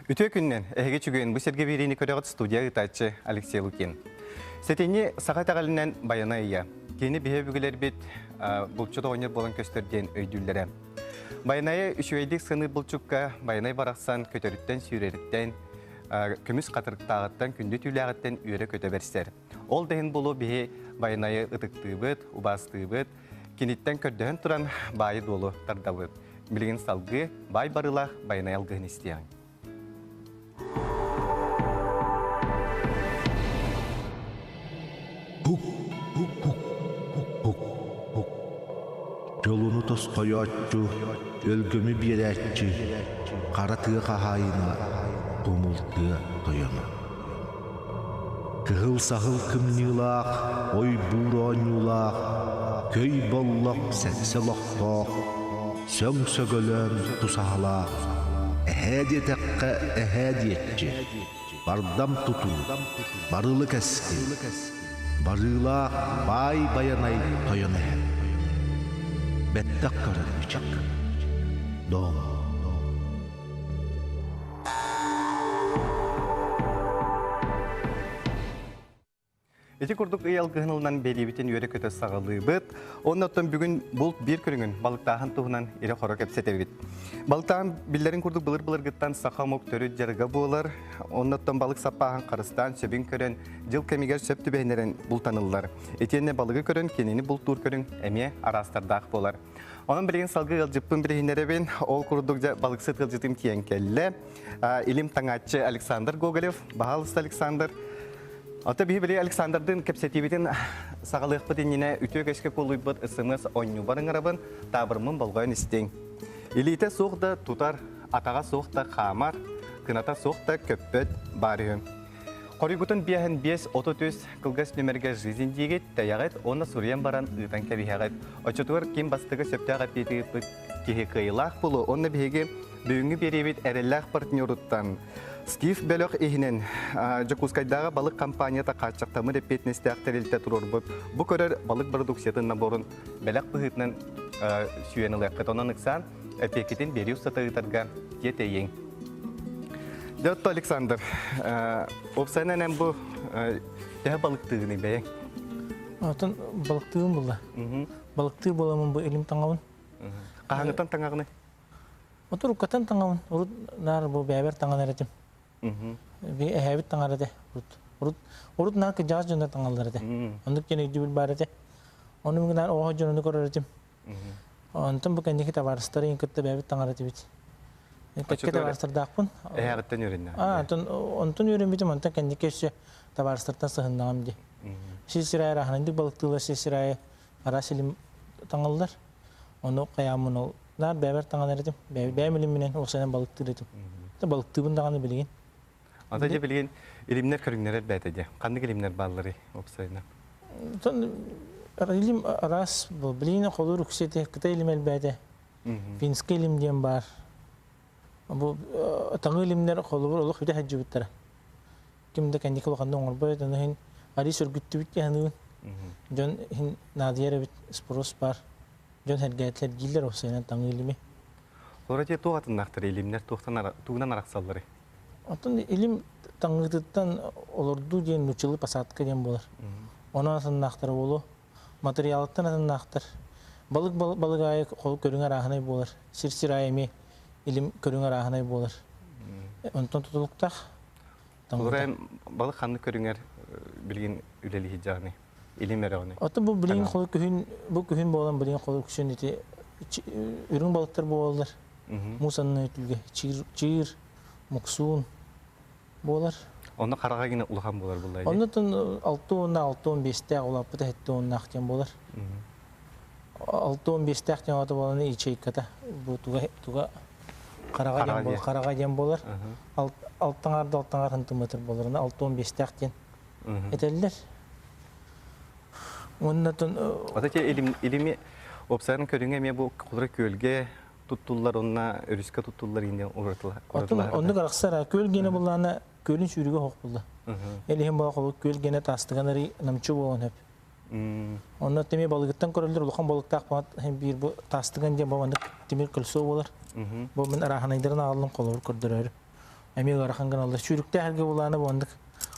Үтүө күннэн, эһиги үчүгэйин бу сиргэ биэриини көрөҕүт студия ыытааччы Алексей Лукин. Сэтинньи саха итэҕэлинэн Байанай ыйа. Кини биһи өбүгэлэрбит булчут оҕонньор буолан көстөр диэн өйдүүллэрэ. Байанайы үчүгэйдик сыныыр булчукка Байанай барахсан көтөрүттэн сүүрэриттэн, көмүс хатырыктааҕыттан, күндү түүлээҕиттэн үөрэ-көтө бэрсэр. Ол да иһин булу биһи Байанайы ытыктыыбыт, убаастыыбыт, киниттэн көрдөһөн туран баайы-дуолу тардабыт. Билигин салгыы баай барыылаах Байанай алгыһын истиэҕиҥ. Хук, хук, хук, хук, хук, хук. Дьолуну тосхойооччу, өлгөмү биэрээччи, хара тыа хаһаайына, тумул тыа тойоно. Кыһыл саһыл кымньыылаах, ойбуур оонньуулаах, көй боллох сэксэ олохтоох, сөҥ сөгөлөөн тусаһалаах, эһээ диэтэххэ эһээ диэччи, бардам тутуу, барылы кэскил, барыылаах баай байанай тойон эһэ. Бэттэх көрөн мичик. Дом. Ити курдук ый алгыһын ылынан биэриибитин үөрэ-көтө саҕалыыбыт. Онно оттон бүгүн булт биир көрүҥүн балыктааһын туһунан ирэ-хоро кэпсэтэбит. Балыктааһын биллэрин курдук былыр-былыргыттан саха омук төрүт дьарыга буолар. Онно оттон балык саппааһын харыстаан, сөбүн көрөн, дьыл кэмигэр сөп түбэһиннэрэн бултаныллар. Итиэннэ балыгы көрөн кинини бултуур көрүҥ эмиэ араастардаах буолар. Онон билигин салгыы ыалдьыппын билиһиннэрэбин. Ол курдук дьэ балыксыт ыалдьытым тиийэн кэллэ. Илим таҥааччы Александр Гоголев. Баһаалыста Александр. Ото биһи били Александрдыын кэпсэтиибитин саҕалыахпыт иннинэ үтүө көскө куолуйбут СМС оонньуубар ыҥырабын, таабырыммын болҕойон истиҥ. Илиитэ суох да тутар, атаҕа суох да хаамар, кыната суох да көппөт баар үһү. Хоруйгутун биэһин 5 33 кылгас нүмергэ «Жизнь» диигит, тэйэҕит уонна суруйан баран ыытан кэбиһэҕит. Оччотугар ким бастакы сөптөөх эппиэти ыыппыт киһи кыайыылаах буолуо уонна биһиги бүгүҥҥү биэриибит эрэллээх партнеруттан Скиф бөлөх иһинэн Дьокуускайдааҕы балык компанията хааччахтаммыт эппиэтинэстээх тэрилтэ туруорбут бу көрөр балык продукциятын наборун бэлэх быһыытынан сүүйэн ылыаххыт. Онон ыксаан эппиэккитин биэрии устата ыытарга тиэтэйиҥ. Дьэ, отто Александр, уопсайынан эн бу төһө балыктыыгыный бэйэҥ? Отон балыктыыбын булла. Балыктыы буоламмын бу илим таҥабын. Хаһаҥыттан таҥаҕыный? Оту уруккаттан таҥабын. Урут наар бу бэйэбэр таҥан этим. Би эһээбит таҥар этэ. Урут. Урут урут наар кыдьаҕас дьоннор таҥаллар этэ. Оннук диэн өйдөбүл баар этэ. Ону мин наар оҕо дьонуну көрөр этим. Онтон бу кэнники табаарыстарын кытта бэйэбит таҥар этибит. Кэккэ табаарыстардаахпын. Эһээҕиттэн үөрэннэ. Аа, онтон онтон үөрэммитим, онтон кэнники өссө табаарыстартан сыһыннаҕым дии. Сир сир аайы араһанайдык балыктыылар, сир сир аайы араас илим таҥаллар. Ону хайааммын ол наар бэйэбэр таҥан этим. Бэйэм илимминэн уопсайынан балыктыыр этим. Балыктыыбын даҕаны билигин. Ата дьэ билигин илимнэр көрүҥнэрэ элбээтэ дии. Ханнык илимнэр баалларый уопсайынан? Онтон илим араас билигин холуур үксэ кытай илим элбээтэ. Финскэй илим диэн баар. Бу таҥыы илимнэр холобур олох бүтэ сылдьыбыттара. Ким да кэнники улаханнык оҥорбот, ону иһин арыы сөргүттүбүт дии саныыбын. Дьон иһин наадыйар эбит, спрос баар. Дьон сэргээтилэр дииллэр уопсайынан таҥыы илими. Олор эти туох атыннаахтар илимнэр туохтан тугунан арахсалларый? Оттон илим таҥыытыттан олордуу диэн нууччалыы посадка диэн буолар. Онон атыннаахтара буолуо. Матырыйаалыттан атыннаахтар. Балык балык аайы көрүҥ арааһынай буолар. Сир-сир аайы эмиэ илим көрүҥ арааһынай буолар. Онтон тутулуктаах. Олору балык ханнык көрүҥэр билигин үлэлиһи дьаҕыный? Илим эрэҕиний? Оттон бу билигин холу күһүн бу күһүн буолан билигин холу күсүн ити үрүҥ балыктар буолаллар. Муус аннын өтүүгэ чиир, чиир, муксуун буолар. Онно хараҕа гина улахан буолар булла дии. Оннотон алта уонна алта уон биэстээх улааппыта сэттэ уоннаах диэн буолар. Алта уон биэстээх диэн аата буолан ячейката бу туга туга хараҕа диэн буолар хараҕа диэн буолар. Алтаҥар да алтаҥар сантиметр буолар. 65-тээх диэн этэллэр. Уонна Ата илими уопсайын көрүҥэ эмиэ бу кулара күөлгэ туттуллар уонна өрүскэ туттуллар ине уратылар. Оттон оннук арахсар күөл гиэнэ буллаана күөлүн сүүрүгэ хоох булла. Элиһин була холу күөл гиэнэ таастыган ари намчы буолан хөп. Онно теми балыгыттан көрөллөр улахан балыктаах баат биир бу таастыган диэн бу маннык тимир кольцо буолар. Бу мин арааһынайдарын аҕаллым холобур көрдөрөөрү. Эмиэ ыарахан гыналлар. Сүүрүктээх эргэ булаана бу оннук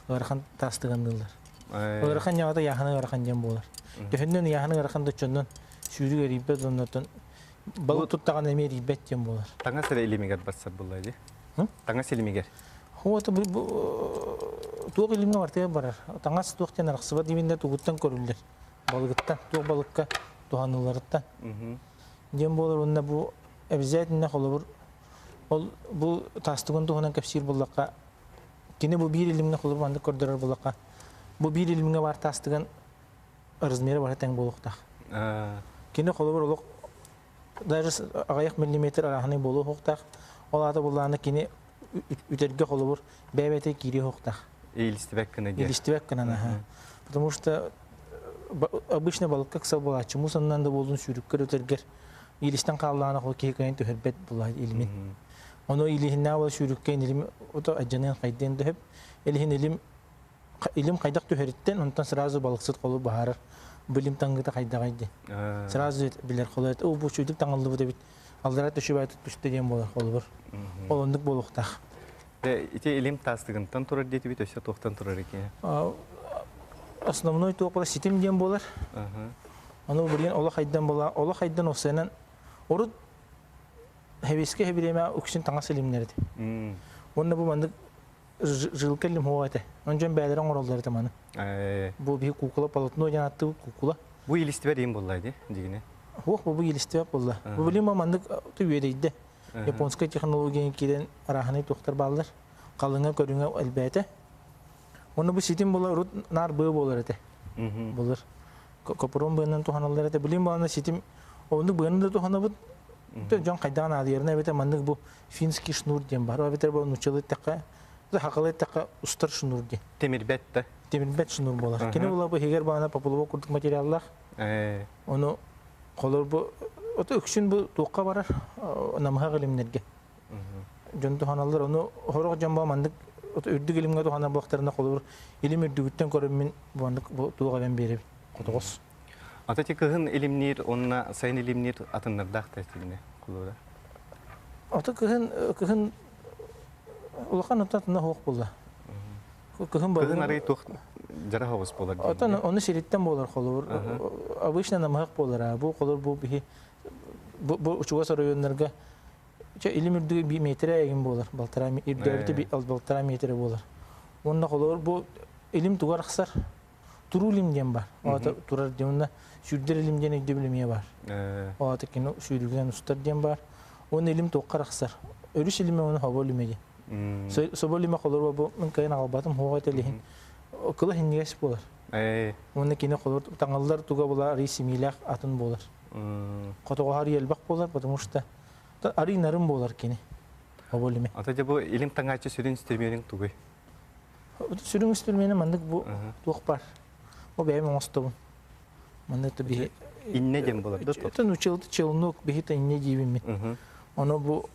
ыарахан таастыганныыллар. Ыарахан ньаҕата ыйааһына ыарахан диэн буолар. Төһөннөн ыйааһына ыарахан да оччоннон сүүрүк эрийбэт оннотон балык туттаҕына эмиэ эрийбэт диэн буолар. Таҥас эрэ илимигэр барсар буолла дии. Таҥас илимигэр. Вот туох илимҥэ бартыгар барар. Таҥас туох диэн арахсыбат иминнэ тугуттан көрүллэр. Балыгыттан, туох балыкка туһанылларыттан. Диэн буолар уонна бу обязательно холобур ол бу таастыгын туһунан кэпсиир буоллахха кини бу биир илимҥэ холобур маннык көрдөрөр буоллахха бу биир илимҥэ баар таастыгын размера бары тэҥ буолуохтаах. Кини холобур олох даже аҕыйах миллиметр арааһынай буолуохтаах. Ол аата буллаана кини үтэргэ холобур бэйэ-бэйэтэ киириэ Илистибэк гына диэн. Илистибэк гынан аха. Потому что обычно балыкка ыксал буолааччы муус аннынан да буоллун сүүрүккэр үтэргэр илистэн хааллаҕына ол киһи кыайан түһэрбэт буолла илимин. Ону илиһиннээх буола сүүрүккэ илим ото адьаныан хайдыан да сөп. Илиһин илим илим хайдах түһэриттэн онтон сразу балыксыт холу баһаарар билим таҥгыта хайдаҕай диэн. Сразу билэр холу о бу үчүгдүк таҥыллыбыт эбит аллара түшүбэ түстэ диэн буолар холобур. Ол оннук буолуохтаах. Ити илим таастыгынтан турар диэтибит өссө туохтан турар эки? Основной туох буолар ситим диэн буолар. Ону билигин олох айдан була олох айдан осенан урут хэбискэ хэбириэмэ үксүн таҥас илимнэр этэ. Уонна бу маннык жилка илим хуо этэ. Он дьон бээлэрэ оҥороллор этэ маны. Бу биһи куукула полотно диэн ааттыыбыт куукула. Бу илистибэр иин буолла ди дигини. Хуох бу бу илистибэт буолла. Бу билим маннык үөдэйдэ. Японскай технологияны киирэн арааһынай туохтар бааллар. Халыҥа көрүҥэ элбээтэ. Уонна бу ситим була урут наар быа буолар этэ. Булар. Копурун быанан туһаналлар этэ. Билим балана ситим оннук быаны да туһанабыт. Дьон хайдаҕын наадыйарына эбэтэр маннык бу финский шнур диэн бар. Эбэтэр бу нууччалыы эттэххэ, хахалыы эттэххэ устар шнур диэн. Тимирбэт да. Тимирбэт шнур буолар. Кини була бу иһигэр баана поплавок курдук материаллаах. Ону холор бу ото үксүн бу туохха барар намыһах илимнэргэ. Дьон туһаналлар. Ону хорох дьон бу маннык үрдүк илимҥэ туһанар буоллахтарына холобур илим үрдүгүттэн көрөммүн бу маннык бу туох эбэн биэрэбин. Хотоҕос. Ата ти кыһын илимниир уонна сайын илимниир атыннардаах да этигинэ холобура. Ото кыһын кыһын улахан атына суох буолла. Кыһын Кыһын арый туох дьара хоҕус буолар Отон ону сириттэн буолар холобур. Обычно намыһах буолар. Бу холобур бу биһи бу учугас оройуоннарга илим үрдүгү би метрэ эгин буолар. Балтараа үрдөөбүтэ балтараа метрэ буолар. Уонна холобур бу илим тугар ахсар. Туруу илим диэн бар. Оата турар диэн уонна сүүрдэр илим диэн өйдөбүл эмиэ бар. Оата кини сүүрүгүнэн устар диэн бар. Уонна илим туохха арахсар. Өрүс илимэ уонна хобо илимэ диэн. Собо илимэ холоруо бу мин кыайан аҕалбатым хуоҕа этэлиһин кыла хинньигэс буолар. Уонна кини холор таҥаллар туга була арый симиилээх атын буолар. Хотоҕоһо арый элбэх буолар, потому что арый нарын буолар кини. Хобо илимэ. Ата дьэ бу илим таҥааччы сүрүн инструменин тугуй? Сүрүн инструменэ маннык бу туох бар. Бу бэйэм оҥостобун. Маннык да биһи Инне диэн буолар да? Это научил челнок биһи инне диибин мин. Ону бу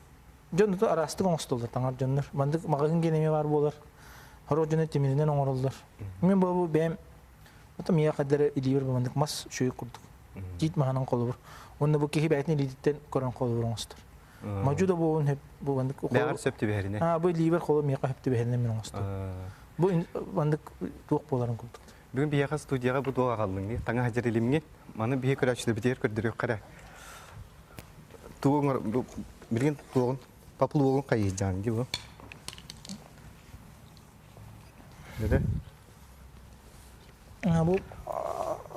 дьон араастык оҥостоллор таҥар дьоннор. Маннык маҕаһыын диэн эмиэ баар буолар. Хорук дьоно тимиринэн оҥороллор. Мин бу бу бэйэм ото миэхэ хаддара илиибэр бу маннык мас үчүгэй курдук. Тиит маһынан холобур. Уонна бу киһи бэйэтин илиититтэн көрөн холобур оҥостор. Модьу да буолун хөп бу маннык Бэҕэр сөп түбэһэринэ. Аа бу илиибэр холо миэхэ хөп түбэһэринэ мин оҥостор. Бу маннык туох буоларын курдук. Бүгүн биһиэхэ студияҕа бу туох аҕаллыҥ таҥаһ дьэрилимҥин маны биһи көрөөччүлэрбитигэр көрдөрүөххэ эрэ. Тугу билигин туоҕун поплуогун хайыйдьаан дии бу. Дede. Бу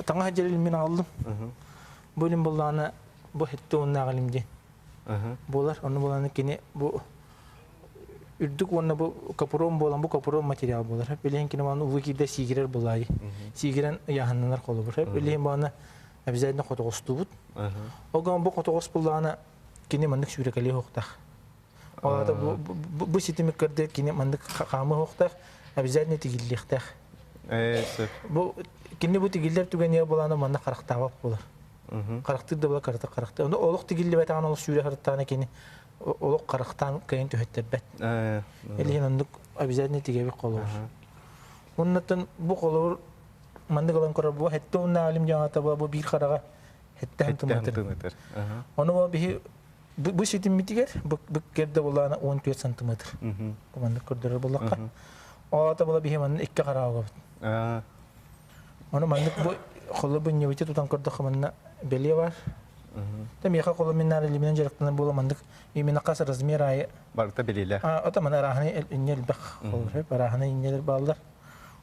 таҥаһ дьэрилиммин аҕаллым. Бу илим буллаҕына бу хетте уоннааҕы илим диэн буолар. Ону буланы кини бу үрдүк уонна бу капрон буолан бу капрон материал буолар. Билигин кини мааны уу киирдэ сиигирэр булаайы. Сиигирэн ыйааһыннанар холобур. Билигин баана обязательно хотоҕостуубут. Ол гынан бу хотоҕос буллаҕына кини маннык сүүрэкэлиэ суохтаах. Ол аата бу ситими көрдө кини маннык хаамыы суохтаах, обязательно тигиллиэхтээх. Бу кини бу тигиллэр түгэниэ булаана манна харахтаабат буолар. Харахтыыр да була карата харахтыыр. Ону олох тигиллибэтэҕин олох сүүрэ харахтаана кини олох харахтаан кыайан түһэттэрбэт. Илиһин оннук обязательно тигэбит холобур. Оннуттан бу холобур маннык ылан көрөр бу хэтте уонна алим дьаҥата бу биир хараҕа хэтте хантымытыр. Ону бу биһи Бу ситиммитигэр бу кэрдэ булаана 14 сантиметр. Бу маннык көрдөрөр буллахха. Оата була биһи манна икки хараабабыт. Ону маннык бу холу бу тутан көрдөххө манна бэлиэ бар. Та миэхэ холу миннаар илиминэн дьарыктанар буола маннык именно хас размер айы. Барыта билилэ. Ото мана арааһыны инне элбэх холу арааһыны иннелер бааллар.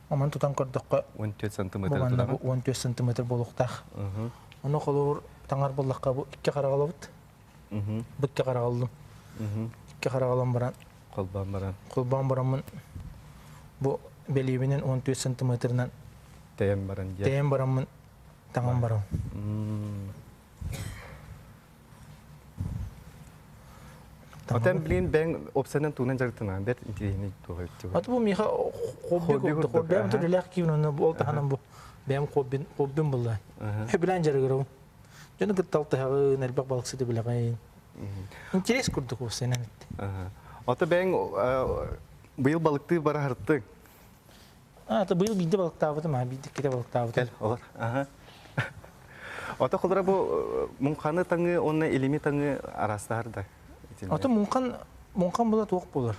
Оман тутан көрдөххө 14 сантиметр тутаҕын. 14 сантиметр буолуохтаах. Ону холобур таҥар буллахха бу икки хараҕалабыт. Бу икки хараҕаллым. Икки хараҕалан баран холбоон баран холбоон бараммын бу бэлиэбинэн 14 сантиметрынан тэйэн баран тэйэн бараммын таҥан барам. Отен билин бэҥ опсанан туунан дьарыктанан бэрт интириэһинэй туох эбит. Аты бу миэхэ хобби курдук. Бэйэм түрлээх киин онно ол таһынан бу бэйэм хоббин хоббим булла. Билэн дьарыгырабын. Дьону кытта алтыһаҕын, элбэх балыксыты билэҕин. Интерес курдук опсанан этти. Ото бэйэҥ быйыл балыктыы бара сырыттыҥ. А, быйыл биирдэ балыктаабытым, а биирдэ иккитэ балыктаабытым. Кэл, олор. Аха. Ото холоро бу муҥханы таҥыы уонна илими таҥыы араастаһар да. Ото муҥхан муҥхан була туох буолар.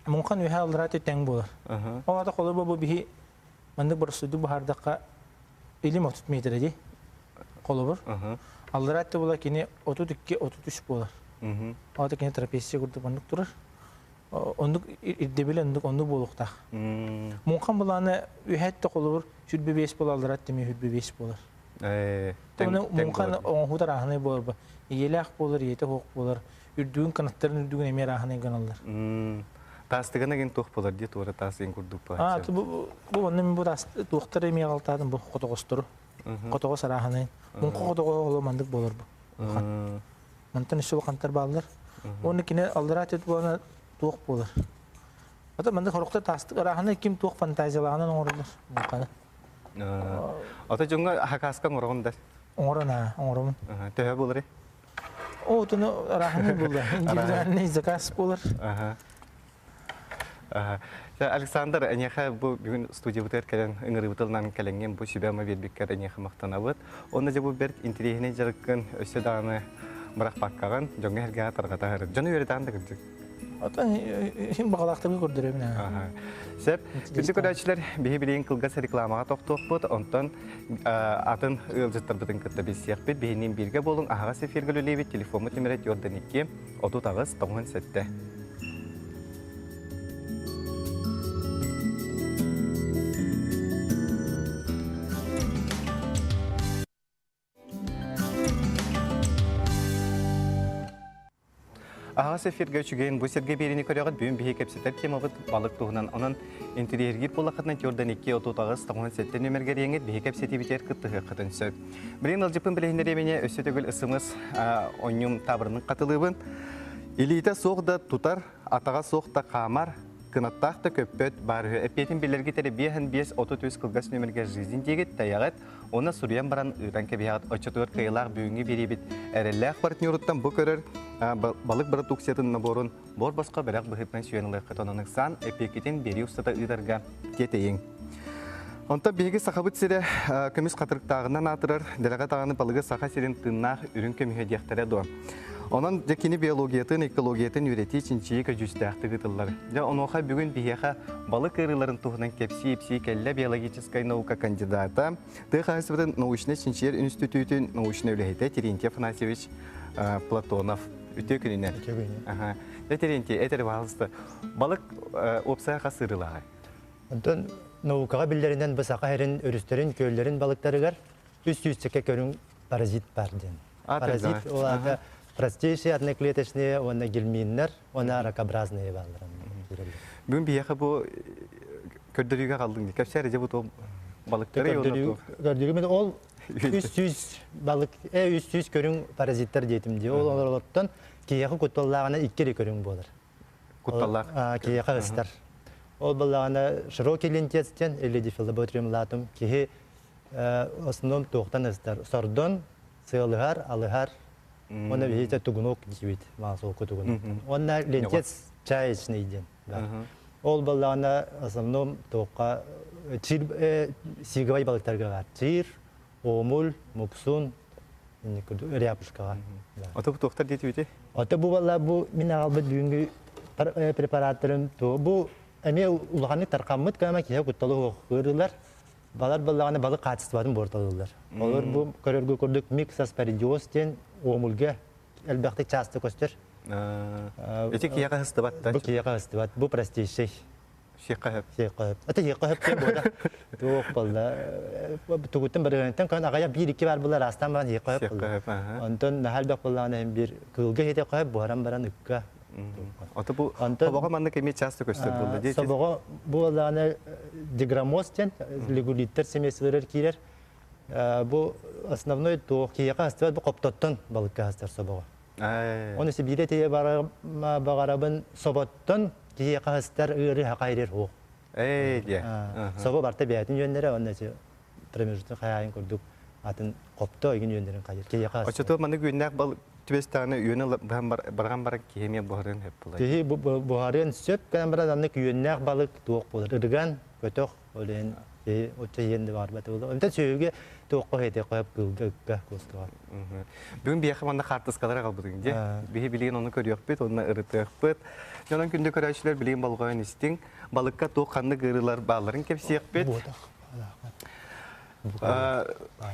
Муҥхан үһэ аллараа тэҥ буолар. Ол ата холобур бу биһи маннык боростуйдук баһаардахха илим 30 метр ди. Холобур. Аллараа була кини 32-33 буолар. Ол ата кини трапеция курдук маннык турар. Оннук ирдэбил оннук оннук буолуохтаах. Муҥхан былааны үһэт да холобур 25 буолар, аллараа эмиэ 25 буолар. Оны муҥхан оҥоһуу арааһынай буолар бу. Ийэлээх буолар, ийэтэ суох буолар. Үрдүгүн канаттарын үрдүгүн эмиэ арааһынай гыналлар. Таастыган эгин туох буолар дии туора таас ин курдук А, бу бу онно мин бу таас туохтары эмиэ алтаатым бу хотоҕостору. Хотоҕос арааһынай. Муҥха хотоҕо оло маннык буолар бу. Мантан өссө улахантар бааллар. Уонна кини аллараа төт буолана туох буолар. Ата маннык хорохто таастык арааһынай ким туох фантазиялааҕынан оҥороллор муҥханы. Ото дьоҥҥо хакааска оҥороҕун да? Оҥорон аа, оҥоробун. Төһө буоларый? О, отуну арааһынай буолла. Индивидуальный заказ буолар. Александр, эниэхэ бу бүгүн студиябытыгар кэлэн ыҥырыыбытылынан кэлэҥҥин бу сүбэ-ама биэрбиккэр эниэхэ махтанабыт. Онно дьэ бу бэрт интэриэһинэй дьарыккын өссө даҕаны бырахпаккаҕын дьоҥҥо-сэргэҕэ тарҕата сырыт. Дьону үөрэтэн да кырдьык. Оттон иһин баҕалаахтарга көрдөрөбүн. Сөп. Күндү көрөөччүлэр, биһи билигин кылгас рекламаҕа тохтуохпут, онтон атын ыалдьыттарбытын кытта билсиэхпит. Биһиниин бииргэ буолуҥ, аһаҕас эфиргэ үлэлиибит, телефоммут нүмерэ 42 38 97. Аһаҕас эфиргэ үчүгэйин бу сиргэ биэриини көрөҕүт. Бүгүн биһи кэпсэтэр темабыт балык туһунан. Онон интэриэһиргиир буоллаххытына 4 2 38 97 нүмергэ эрийэҥҥит биһи кэпсэтиибитигэр кыттыһыаххытын сөп. Билигин ыалдьыппын билиһиннэриэминэ өссө төгүл ысымыс онньум таабырынын хатылыыбын. Илиитэ суох да тутар, атаҕа суох да хаамар, кынаттаах да көппөт баар үһү. Эппиэтин билэргит эрэ 5 33 кылгас нүмергэ жизнь диэгит тэйэҕит. Уонна суруйан баран ыытан кэбиһэҕит. Оччотугар кыайыылаах бүгүҥҥү биэриибит эрэллээх партнеруттан бу көрөр балык бородууксуйатын наборун бор босхо бэлэх быһыытынан сүүйэн ылыаххыт. Онон ыксаан эппиэккитин биэрии устата ыытарга тиэтэйиҥ. Онтон биһиги Сахабыт сирэ көмүс хатырыктааҕынан аатырар, дэлэҕэ даҕаны балыгы Саха сирин тыыннаах үрүҥ көмүһэ диэхтэрэ дуо? Онон дьэ кини биологиятын, экологиятын үөрэтии, чинчийии көдьүүстээхтик ыытыллар. Дьэ онуоха бүгүн биһиэхэ балык ыарыыларын туһунан кэпсии-ипсии кэллэ биологическай наука кандидата, тыа хаһаайыстыбатын научнай-чинчийэр үнүстүтүүтүн научнай үлэһитэ Терентий Афанасьевич Платонов. Үтүө күнүнэн. Үтүө күнүнэн. Дьэ Терентий, этэр баһаалыста, балык уопсайа хас ыарыылааҕый? Онтон наукаҕа биллэринэн бу саха сирин өрүстэрин, күөллэрин балыктарыгар үс сүүсчэкэ көрүҥ паразит баар диэн. Паразит ол аата простейшие одноклеточные уонна гельминнэр уонна ракообразные бааллар. Бүгүн биһиэхэ бу көрдөрүүгэ хаалдыҥ. Кэпсээр дьэ бу туох балыктары Көрдөрүүгэ мен ол 300 балык, 300 көрүҥ паразиттар диэтим дии. Ол олоролоттон киһиэхэ кутталлааҕына икки эрэ көрүҥ буолар. Кутталлаах. Киһиэхэ ыстар. Ол баллаҕына широкий лентец диэн или дифиллоботриум латум киһи в основном туохтан ыстар? Сордон, сыалыһар, алыһар, уонна биһиги тугунок диибит, маасолку тугунок. Уонна лентец чаечный диэн. Ол баллаҕына в основном туохха чир сиговай балыктарга бар. Чир, омул, муксун. Инник курдук ряпушкаҕа. Ото бу туохтар диэтибити? Ото бу балла бу мин аҕалбыт бүгүҥҥү препараттарым бу эмиэ улаханнык тархаммыт кама киһи кутталы суох ыарыылар. Балар баллаҕына балык хаачыстыбатын буорталыыллар. Олор бу көрөргө курдук миксоспоридиоз диэн уомульга элбэхтик часто көстөр. Ити киһиэхэ сыстыбат да? Бу киһиэхэ сыстыбат. Бу простейший. Сиэххэ сөп. Сиэххэ сөп. Ата сиэххэ сөп диэн буода. Туох буолла? Тугуттан барыгыттан көн аҕайа биир икки бар булар астан баран сиэххэ сөп Сиэххэ сөп, аха. Онтон наһаа элбэх буоллаҕына иһин биир кыылга иһитэххэ сөп, буһаран баран ыкка. Ото бу собоҕо маннык эмиэ часто көстөр буолла дии. Собоҕо буоллаҕына деграмоз диэн лигулиттар семействоларыгар киирэр. Бу основной туох киһиэхэ астыбат бу хоптоттон балыкка астар собоҕо. Оны сибиирэ тиийэ баҕарабын соботтон киһиэхэ астар ыарыы хахайрыр хуох. Ээ диэ. Собо барта бэйэтин үөннэрэ уонна промежуток хайаайын курдук атын хопто игин үөннэрин хайыр. Киһиэхэ Оччотугар маннык үөннээх бал түбэстэҕинэ үөнү барган баран киһи эмиэ буһарыан сөп буолар. Киһи буһарыан сөп гынан баран аннык үөннээх балык туох буолар. Ырыган, көтөх, ол иһин киһи оччо иһиэн да баҕарбат буолар. Онтон сүөһүгэ туохха иһити хойоп кыылга ыкка куоскаҕа. Бүгүн биһиэхэ манна хаартыскалары аҕалбытыҥ дии. Биһи билигин ону көрүөхпүт, уонна ырытыахпыт. Дьонон күндү көрөөччүлэр билигин болҕойон истиҥ. Балыкка туох ханнык ыарыылар баалларын кэпсиэхпит.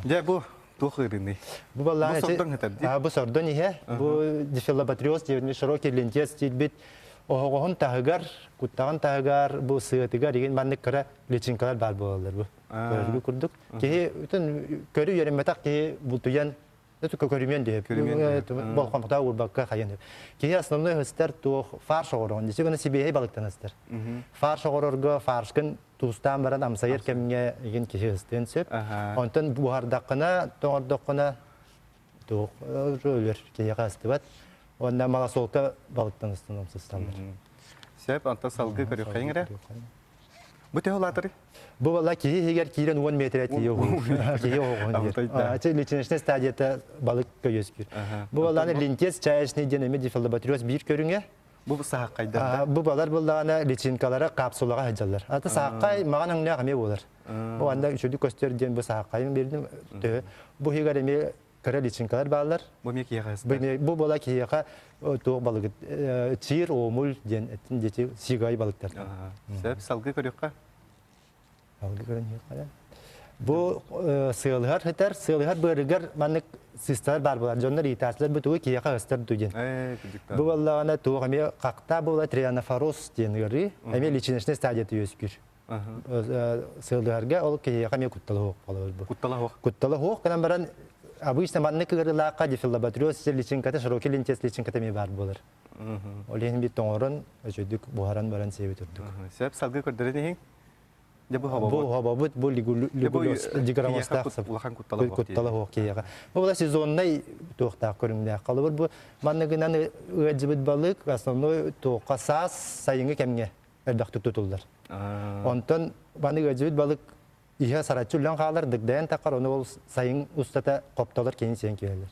Дьэ бу туох ыарыыный? Бу баллаан Бу сордоҥ сытар дии. Бу сордон иһэ. Бу дифиллоботриоз диэбит широкий лентец диирбит оһоҕоһун таһыгар, куттаҕын таһыгар, бу сыатыгар игин маннык кыра личинкалар баар буолаллар бу. Көрөргө курдук. Киһи бүтүн көрү үөрэммэтэх киһи бултуйан көрүмүөн диэп. Болхомтоҕо уурбакка хайан. Киһи основной хыстар туох фарш оҕороҕун дии. Гына сибиэһэй балыктан ыстар. Фарш оҕорорго фаршкын туустаан баран амсайар кэмҥэ игин киһи ыстыан сөп. Онтон буһардаххына, тоҥордоххуна туох өлөр киһиэхэ астыбат. Уонна малосолка балыктан ыстан ысталлар. Сөп, онтон салгыы көрүөххэйиҥ эрэ. Бу төһө улаатарый? Бу балла киһи иһигэр киирэн 10 метрэ тиийэ киһи оҕоһун диир. Личиночная стадията балык көйөскүүр. Бу балланы линтец чаечный диэн эмиэ дифиллоботриоз биир көрүҥэ. Бу сааххайдар да? Бу балар буллаҕына личинкалара капсулаҕа сылдьаллар. Ата сааххай маҕан өҥнөөх эмиэ буолар. Бу анда үчүгэй көстөр диэн бу сааххайын бердим. Төһө бу иһигэр эмиэ кыра личинкалар бааллар. Бу эмиэ киһиэхэ сыстар. Бу буола киһиэхэ туох балыгыт чиир омул диэн эттин диэти сигай балыктар. Сөп салгыы көрүөххэ. Салгыы көрөн иһиэххэ. Бу сыалыһар хитэр, сыалыһар быарыгар маннык сыстар бар буолар. Дьоннор иитааччылар бу тугу киһиэхэ ыстар дуу диэн. Бу буоллаҕына туох эмиэ хахта буола трианофороз диэн ыарыы, эмиэ личиночнай стадията үөскүүр. Сыалыһарга ол киһиэхэ эмиэ куттала суох буолар бу. Куттала суох. Куттала суох гынан баран обычно маннык ыарыылаахха дифиллоботриоз личинката, широкий лентец личинката эмиэ баар буолар. Ол иһин бит тоҥорон, үчүгдүк буһаран баран сиэбит үрдүк. Сөп, салгыы көрдөрөн иһиҥ. Дьэ бу Бу хобобут, бу лигулез диграмостаах улахан куттала суох куттала суох киһиэхэ. Бу була сезоннай туохтаах көрүҥнээх. Холобур бу манныгынан ыалдьыбыт балык основной туохха саас сайыҥҥы кэмҥэ элбэхтик тутуллар. Онтон маны ыалдьыбыт балык иһэ сараччы үллэн хаалар, дыгдайан таххар, ону ол сайын устата хоптолор киһини сиэн киирэллэр.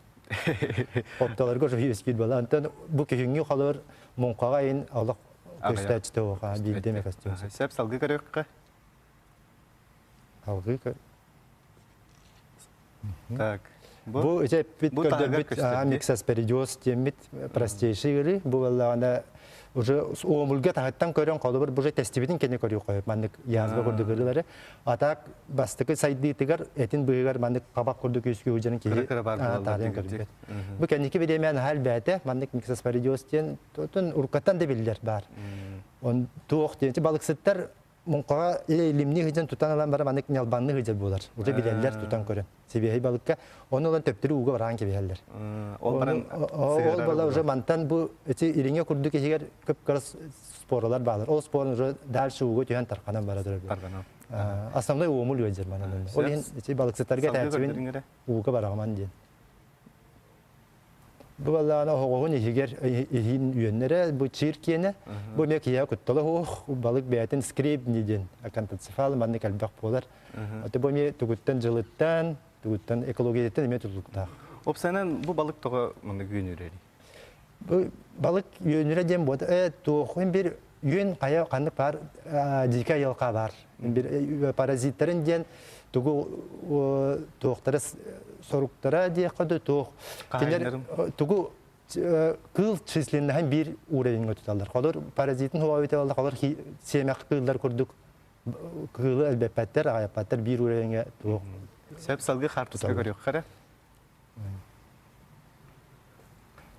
Хоптолорго уже үөскүүр буолар. Онтон бу күһүҥҥү холобур муҥхаҕа иһин олох көстөөччүтэ уоха биирдэ эмэ көстүөн сөп. Сөп, салгыы көрүөххэ. Салгыы көр. Так. Бу ити эппит көрдөрбүт миксосперидиоз диэммит простейший ыарыы. Бу буоллаҕына уже уомулга таһыттан көрөн холобур бу уже тестибитин кэннэ көрүү хойуп маннык язва курдук ыарыылары. А так бастакы сайдыытыгар этин быыһыгар маннык хабах курдук үөскүү сылдьарын киһи таарыйан көрбөт. Бу кэнники бириэмэ наһаа элбээтэ. Маннык миксоспоридиоз диэн уруккаттан да биллэр баар. Он туох диэн балыксыттар муҥхаҕа илимни сылдьан тутан ылан баран маннык ньалбанны сылдьар буолар. Уже билэллэр тутан көрөн. Сибиэһэй балыкка. Ону ылан төптөрү ууга бараан кэбиһэллэр. Ол баран Ол бала уже мантан бу эти ириҥэ курдук иһигэр көп-кыра споралар баалар. Ол спорын уже дальше ууга түһэн тарханан бара турар. Тарханан. Основной уомул үөдьэр манан. Ол иһин ити балыксыттарга этээччибин ууга бараҕаман диэн. Бу баллаана оһоҕоһун иһигэр иһин үөннэрэ бу чиир киэнэ бу эмиэ киһиэхэ куттала суох балык бэйэтин скребни диэн акантоцефал маннык элбэх буолар. Аты бу эмиэ тугуттан дьылыттан, тугуттан экологиятыттан эмиэ тутулуктаах. Опсанан бу балык тоҕо маннык үөнүрэрий? Бу балык үөнүрэ диэн буот туохун бир үөн хайа ханнык баар дикий айылҕа баар. Бир паразиттарын диэн Тугу туохтара соруктара диэххэ да туох кинилэр тугу кыыл численноһын биир уровеньга туталлар. Холор паразитын хуабиталлар, холор сиэмэх кыыллар курдук кыылы элбэппэттэр, аҕайаппаттар биир уровеньга туох. Сөп салгыы хаартыска көрүөххэ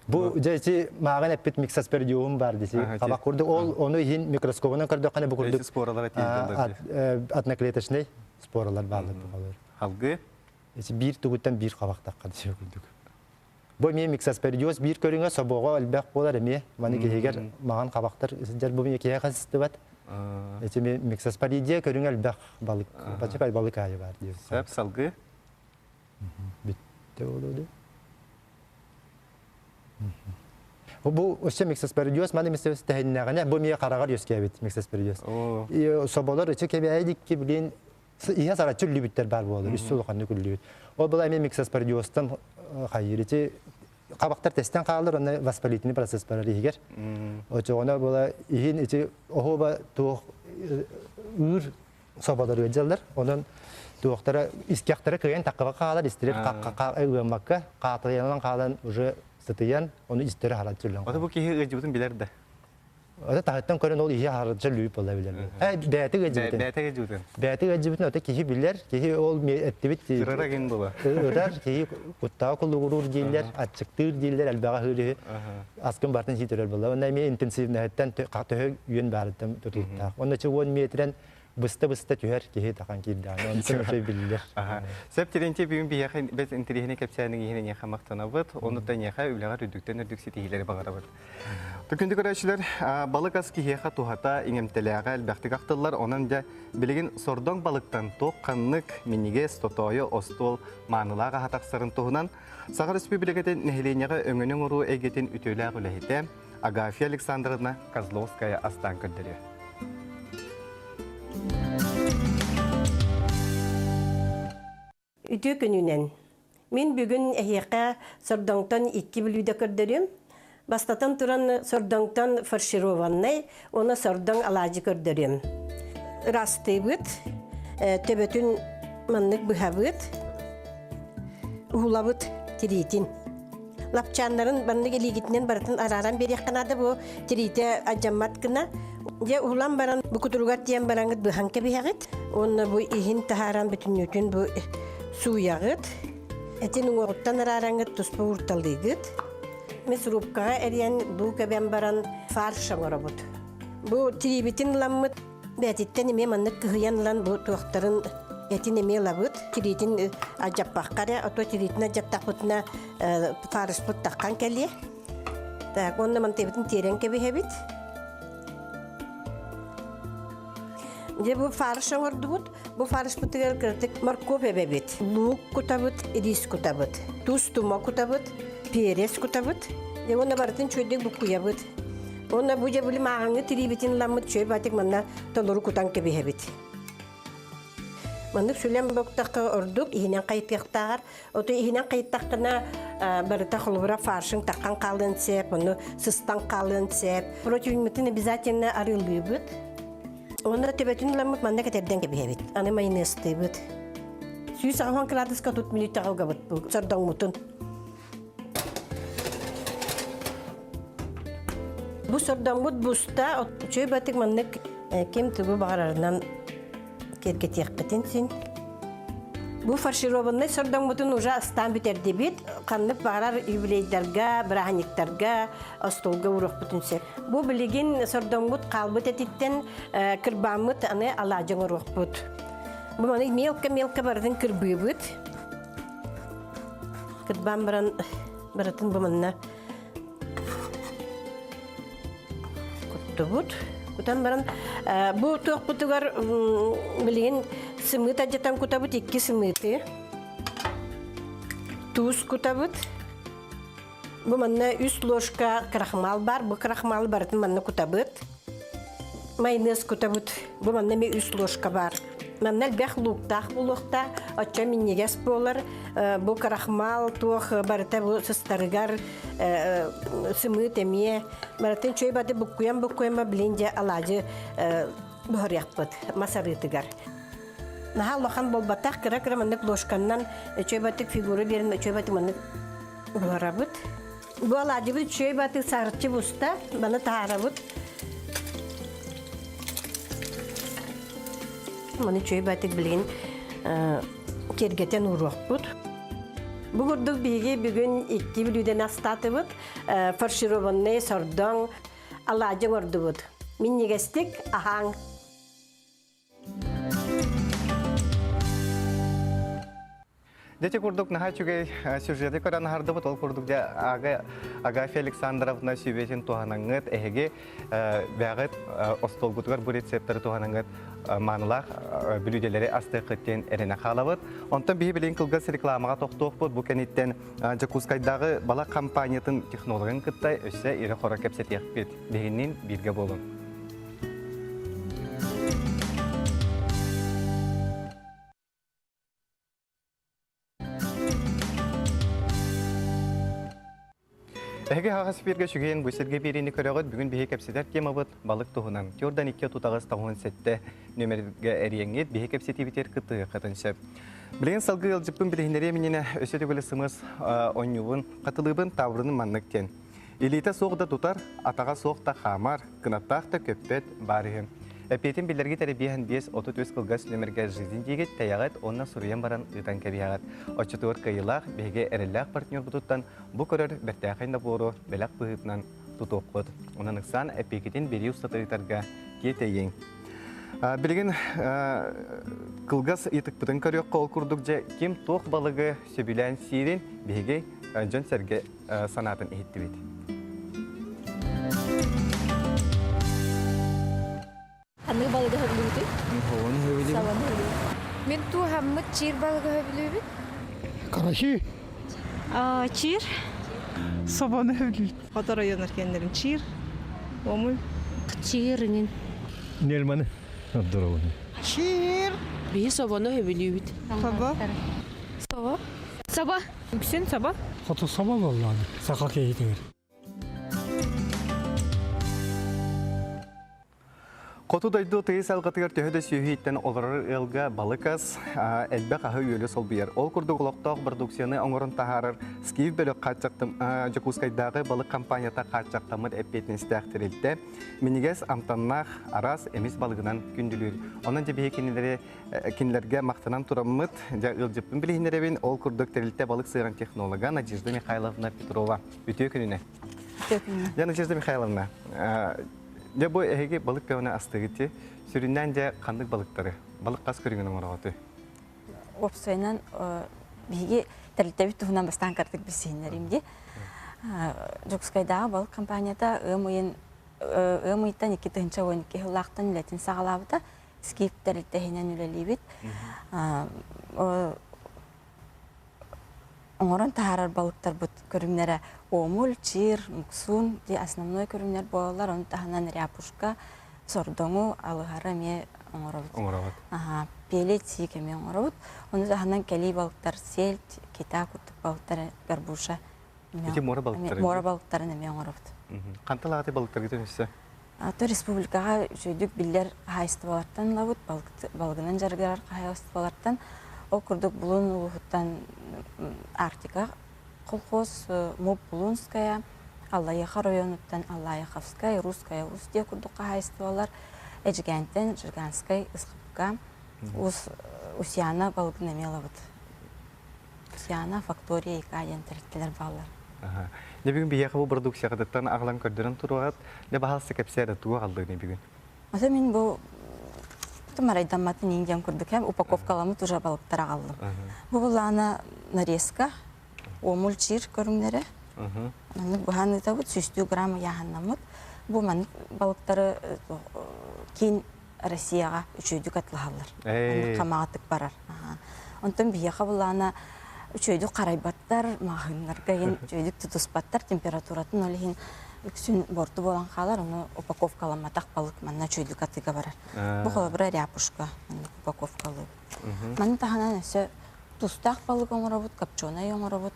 Бу дьэ ити мааҕын эппит миксоспердиум бар диси. Хабах курдук ол ону иһин микроскобунан көрдөххүнэ бу курдук споралар тиийдилэр. Одноклеточный споралар бааллар бу холор. Халгы? Ити биир тугуттан биир хабахтахха диси курдук. Бу эмиэ миксоспердиоз биир көрүҥэ собоҕо элбэх буолар эмиэ. Маны киһигэр маҕан хабахтар сылдьар бу эмиэ киһиэхэ сыстыбат. Ити миксоспоридия көрүҥэ элбэх балык, балык аайы бар диир. Сөп салгыы? Бүттэ буолуо Бу өссө миксосперидиоз маны мисс тэһиннэҕинэ бу эмиэ хараҕар үөскээбит миксосперидиоз. Соболор өссө кэбээйдикки билин иһэ сараччы үллүбүттэр баар буолар, үс улаханнык үллүбүт. Ол была эмиэ миксоспоридиозтан хайыр ити хабахтар тестен хаалар, онно воспалительный процесс барар иһигэр. Очоҕуна була иһин ити оһуоба туох ыыр соболор ыалдьаллар. Онон туохтара искэхтэрэ кыайан таккаба хаалар, истэрэ ыаммакка хаатыйанан хаалан уже сытыйан, ону истэрэ хараччы үлэн. Ото бу киһи ыалдьыбытын билэр да. Ото таһыттан көрөн ол иһи хараччы лүүп буола билэр. Э бэйэтэ ыалдьыбытын. Бэйэтэ ыалдьыбытын. Бэйэтэ ыалдьыбытын ото киһи билэр, киһи ол эттибит Ырара гин була. Ырар, киһи куттаҕа кулугуруур дииллэр, аччыктыыр дииллэр, элбэҕи аһыыр үһү. Аскын бартын сиитэрэр буолла. Онно эмиэ интенсивнэһиттэн төһө үөн баарыттан тутулуктаах. Онно чы 10 метрэн быста-быста түһэр киһи тахан киирдэҕинэ, онтон өтө биллэр. Сөп Терентий бүгүн биһиэхэ бэт интэриэһинэй кэпсээниҥ иһин эйиэхэ махтанабыт. Онуттан эйиэхэ үлэҕэр үрдүктэн үрдүк ситиһиилэри баҕарабыт. Күндү көрөөччүлэр, балык ас киһиэхэ туһата, иҥэмтэлээҕэ элбэхтик ахтыллар. Онон дьэ билигин сордоҥ балыктан туох ханнык минньигэс, тотоойу остуол маанылаах аһа тахсарын туһунан Саха Республикатын нэһилиэнньэҕэ өҥөнү оҥоруу эйгэтин үтүөлээх үлэһитэ Агафья Александровна Козловская астаан көрдөрүө. Үтүө күнүнэн. Мин бүгүн эһиэхэ сордоҥтон икки бүлүүдэ көрдөрүм. Бастатан туран сордоҥтон фаршированнай уонна сордоҥ алаадьы көрдөрүм. Ырастыыбыт, төбөтүн маннык быһабыт, уһулабыт тириитин. Лапчааннарын маннык илиигитинэн барытын арааран биэриэххэ наада бу тириитэ алдьаммат гына. Дьэ уһулан баран бу кутуругар тиийэн бараҥҥыт быһан кэбиһэҕит. Уонна бу иһин таһааран бүтүннүүтүн бу сууйаҕыт. Этин уҥуоҕуттан араараҥҥыт туспа уурталыыгыт. Мясорубкаҕа эрийэн бу кэбэн баран фарш оҥоробут. Бу тириибитин ыламмыт бээтиттэн эмиэ маннык кыһыйан ылан бу туохтарын этин эмиэ ылабыт. Тириитин алдьаппакка эрэ, а то тириитин алдьаттахпытына фаршпыт таххан кэлиэ. Так, уонна мантыйбытын тиэрэн кэбиһэбит. Дьэ бу фарш оҥордубут. Бу фаршпытыгар кыратык морковь эбэбит, луук кутабыт, рис кутабыт, туус тума кутабыт, перец кутабыт. Дьэ уонна барытын чөйдүк буккуйабыт. Уонна бу дьэ били мааҕыҥҥы тириибитин ыламмыт чөй батик манна толору кутан кэбиһэбит. Маннык сүлэн боктахха ордук иһинэн хайытыахтааҕар Ото иһинэн хайыттаххына барыта холобура фаршын таххан хаалыан сөп, ону сыстан хаалыан сөп. Противньмытын обязательно арыылыыбыт. Уонна төбөтүн ыламмыт манна кэтэрдэн кэбиһэбит. Аны майонезтыыбыт. 180 кыраадыска тут мүнүүтэҕэ угабыт бу сордоҥмутун. Бу сордоҥмут буста үчүгэй батык маннык ким тугу баҕарарынан киэргэтиэхпитин син. Бу фаршированнай сордоҥмутун уже астаан бүтэрдибит. Ханнык баҕарар юбилейдарга, бырааһынньыктарга остуолга уруохпутун сөп. Бу билигин сордоҥмут хаалбыт этиттэн кырбааммыт аны алаадьы оҥоруохпут. Бу маны мелко-мелко барытын кырбыыбыт. Кырбаан баран барытын бу манна Куттубут. Кутан баран бу туохпутугар билигин сымыыт алдьатан кутабыт икки сымыыты. Туус кутабыт. Бу манна үс ложка крахмал бар. Бу крахмалы барытын манна кутабыт. Майонез кутабыт. Бу манна эмиэ үс ложка бар. Манна элбэх лууктаах буолуохтаах, оччо минньигэс буолар. Бу крахмал туох барыта бу сыстарыгар сымыыт эмиэ. Барытын чөй бады буккуйан буккуйан блин дьэ алаадьы буһарыахпыт мас арыытыгар. Наһаа улахан буолбатах, кыра-кыра маннык ложканнан үчүгэй батык фигура биэрэн үчүгэй батык маннык буһарабыт. Бу алаадьыбыт үчүгэй батык саарыччы буста, маны таһаарабыт. Маны үчүгэй батык билигин киэргэтэн ууруохпут. Бу курдук биһиги бүгүн икки бүлүүдэн астаатыбыт. Фаршированный сордоҥ алаадьы оҥордубут. Минньигэстик аһааҥ! Дьэ курдук наһаа үчүгэй сюжеты көрөн аһардыбыт. Ол курдук дьэ Агафья Александровна сүбэтин туһанаҥҥыт, эһиги бэҕит остуолгутугар бу рецептары туһанаҥҥыт маанылаах бүлүүдэлэри астыаххыт диэн эрэнэ хаалабыт. Онтон биһи билигин кылгас рекламаҕа тохтуохпут. Бу кэнниттэн Дьокуускайдааҕы балак компаниятын технологын кытта өссө ирэ-хоро кэпсэтиэхпит. Биһигинниин бииргэ буолуҥ. Эһиги хаҕас бииргэ сүгэйин бу сиргэ биэриини көрөҕүт. Бүгүн биһи кэпсэтэр темабыт балык туһунан. Тюрдан 2 тутаҕыс тоҕуһун сэттэ нүөмэргэ эриэҥҥит биһи кэпсэтиибитигэр кыттыһыаххытын сөп. Билигин салгыы ыалдьыппын билиһиннэриэм иннинэ өссө төгүл сымыс оонньуубун, хатылыыбын, таабырыным маннык диэн. Илиитэ суох да тутар, атаҕа суох да хаамар, кынаттаах да көппөт баар үһү. Эппиэтин биллэргит эрэ биэһэн 5 33 кылгас нүөмэргэ «Жизнь» диигит, тэйэҕит уонна суруйан баран ыытан кэбиһэҕит. Оччотугар кыайыылаах биһиги эрэллээх партнербутуттан бу көрөр бэртээхэй набору бэлэх быһыытынан тутуоххут. Онон ыксаан эппиэкитин биэрии устата ыытарга тиэтэйиҥ. Билигин кылгас ыйытыкпытын көрүөххэ, ол курдук дьэ ким туох балыгы сөбүлээн сиирин биһиги дьон-сэргэ санаатын иһиттибит. Ханнык балыгы сөбүлүүбүтүй? Собону сөбүлүүбүт. Собону сөбүлүүбүт. Мин тууһаммыт чиир балыгы сөбүлүүбүт. Караси. Чиир. Собону сөбүлүүбүт. Хотор районар кеннерин чиир. Омуй. Чиир инин. Нельманы. Здоровый. Чиир. Биһи собону сөбүлүүбүт. Собо. Собо. Собо. Үксүн собо. Хоту собо буоллаҕына, саха киһитигэр. Хоту дойду тыйыс алгатыгар төһө да сүөһү иттэн олорор ыалга балык ас элбэх аһы-үөлү солбуйар. Ол курдук олохтоох продукцияны оҥорон таһаарар Скиф бөлөх Дьокуускайдааҕы балык компанията хааччахтаммыт эппиэтинэстээх тэрилтэ. Минньигэс амтаннаах араас эмис балыгынан күндүлүүр. Онон дьэ биһи кинилэри Кинилэргэ махтанан тураммыт, дьэ ыалдьыппын билиһиннэрэбин, ол курдук тэрилтэ балык сыыран технолога Надежда Михайловна Петрова. Үтүө күнүнэ. Үтүө күнүнэ. Дьэ, Надежда Михайловна, дьэ бу эһиги балык көөнө астыгыт сүрүннээн дьэ ханнык балыктары, балык хас көрүҥүн оҥороҕутуй? Уопсайынан биһиги тэрилтэбит туһунан бастаан кыратык билсиһиннэрим дии. Дьокуускайдааҕы балык компанията ыам ыйын ыам ыйтан 2012 сыллаахтан үлэтин саҕалаабыта. Скиф тэрилтэһинэн үлэлиибит. Оҥорон таһаарар балыктарбыт көрүҥнэрэ омуль, чир, муксун дии основной көрүҥнэр буолаллар. Ону таһынан ряпушка, сордоҥу, алыһары эмиэ оҥоробут. Оҥоробут. Аха, пелец сиик эмиэ оҥоробут. Ону таһынан кэлии балыктар сельдь, кита курдук балыктар горбуша Ити муора балыктары. Муора балыктарын эмиэ оҥоробут. Хантан балыктаргытын өссө? Ато республикаҕа үчүгэйдик биллэр хаһаайыстыбалартан ылабыт, балыгынан дьарыгырар хаһаайыстыбалартан. Ол курдук Булун улууһуттан Арктика колхоз, МУП Булунская, Аллайыаха оройуонуттан Аллаеховскай, Русская Устье курдук хаһаайыстыбалар, Эдьигээнтэн Жиганскай, Ысхыпка, Усьяна балыгын эмиэ ылабыт. Сиана, Фактория, ИК диэн тэрилтэлэр бааллар. Дьэ бүгүн биһиэхэ бу продукцияҕытыттан аҕалан көрдөрөн туруоҕат. Дьэ баһаалыста кэпсээ эрэ тугу аҕаллыгыный бүгүн? Ата мин бу тумарайдамматын индиан курдук эм упаковкаламмыт уже балыктар аҕаллым. Бу булаана нарезка, омул чир көрүҥнэрэ. Маннык быһан ыытабыт, сүүстүү грамм ыйааһыннаммыт. Бу маннык балыктары киин Россияҕа үчүгэйдик атлаһаллар. Хамаҕатык барар. Онтон биһиэхэ булаана үчүгэйдик харайбаттар, маҕаһыыннарга иһин үчүгэйдик тутуспаттар, температуратын ол иһин үксүн борту буолан хаалар, ону упаковкаламматах балык манна үчүгэйдик атыыга барар. Бу холобура ряпушка маннык упаковкалыыбыт. Маны таһынан өссө тустаах балык оҥоробут, копченый оҥоробут,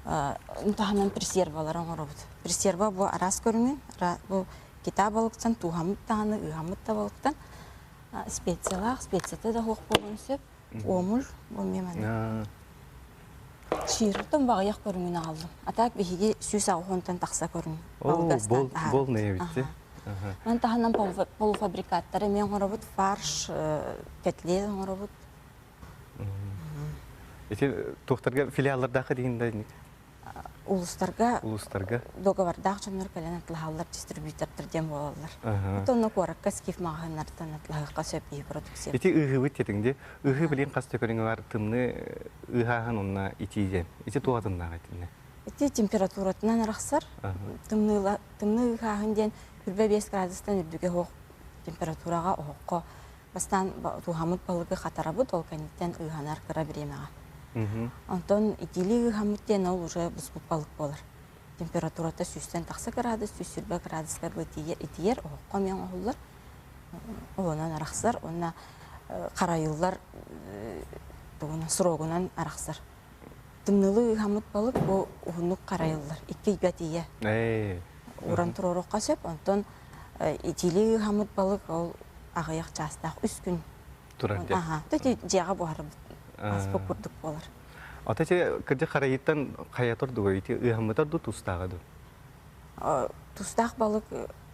таһынан пресервалар оҥоробут. Пресерва бу араас көрүҥүн, бу кита балыктан, тууһаммыт даҕаны, ыыһаммыт да балыктан специялаах, специята да суох буолуон сөп. Уомул бу эмиэ манна. Чииртэн баҕайах көрүҥүн аҕаллым. А так биһиги 180-тан тахса көрүҥ. Бол бол нэбитти. Ман таһынан полуфабрикаттары эмиэ оҥоробут, фарш, котлет оҥоробут. Ити туохтарга филиаллардаахха диин да Улустарга улустарга договордаах дьоннор кэлэн атлаһаллар, дистрибьютордар диэн буолаллар. Онно куоракка скиф маҕаһыыннартан атлаһыахха сөп ии продукция. Ити ыһыыбыт тетиҥ ди. Ыһыы билин хас төкөрүҥ бар тымны ыһааһын онна итии диэн. Ити туохатыннаах итинне? Ити температуратынан арахсар. Тымныыла тымныы ыһааһын диэн 25 градустан үрдүгэ оһох температураҕа оһоххо Бастаан тууһаммыт балыгы хатарабыт, ол кэнниттэн ыыһанар кыра бириэмэҕэ. Онтон итиилии ыыһаммыт диэн ол уже буспут балык буолар. Температурата сүүстэн тахса градус, 120 градуска итийэр, оһоххо эмиэ оҥоһуллар. Онон арахсар уонна харайыллар тугунан срогунан арахсар. Тымнылыы ыыһаммыт балык бу уһуннук харайыллар, икки ыйга тиийэ. Уран туруоруохха сөп, онтон итиилии ыыһаммыт балык ол аҕыйах чаастаах үс күн турар диэн. Аха, то дьиэҕэ буһарбыт аспыт курдук буолар. Ата те кырдьык харайыттан хайатор дуга ити ыыһаммытар ду тустааҕа ду? Тустаах балык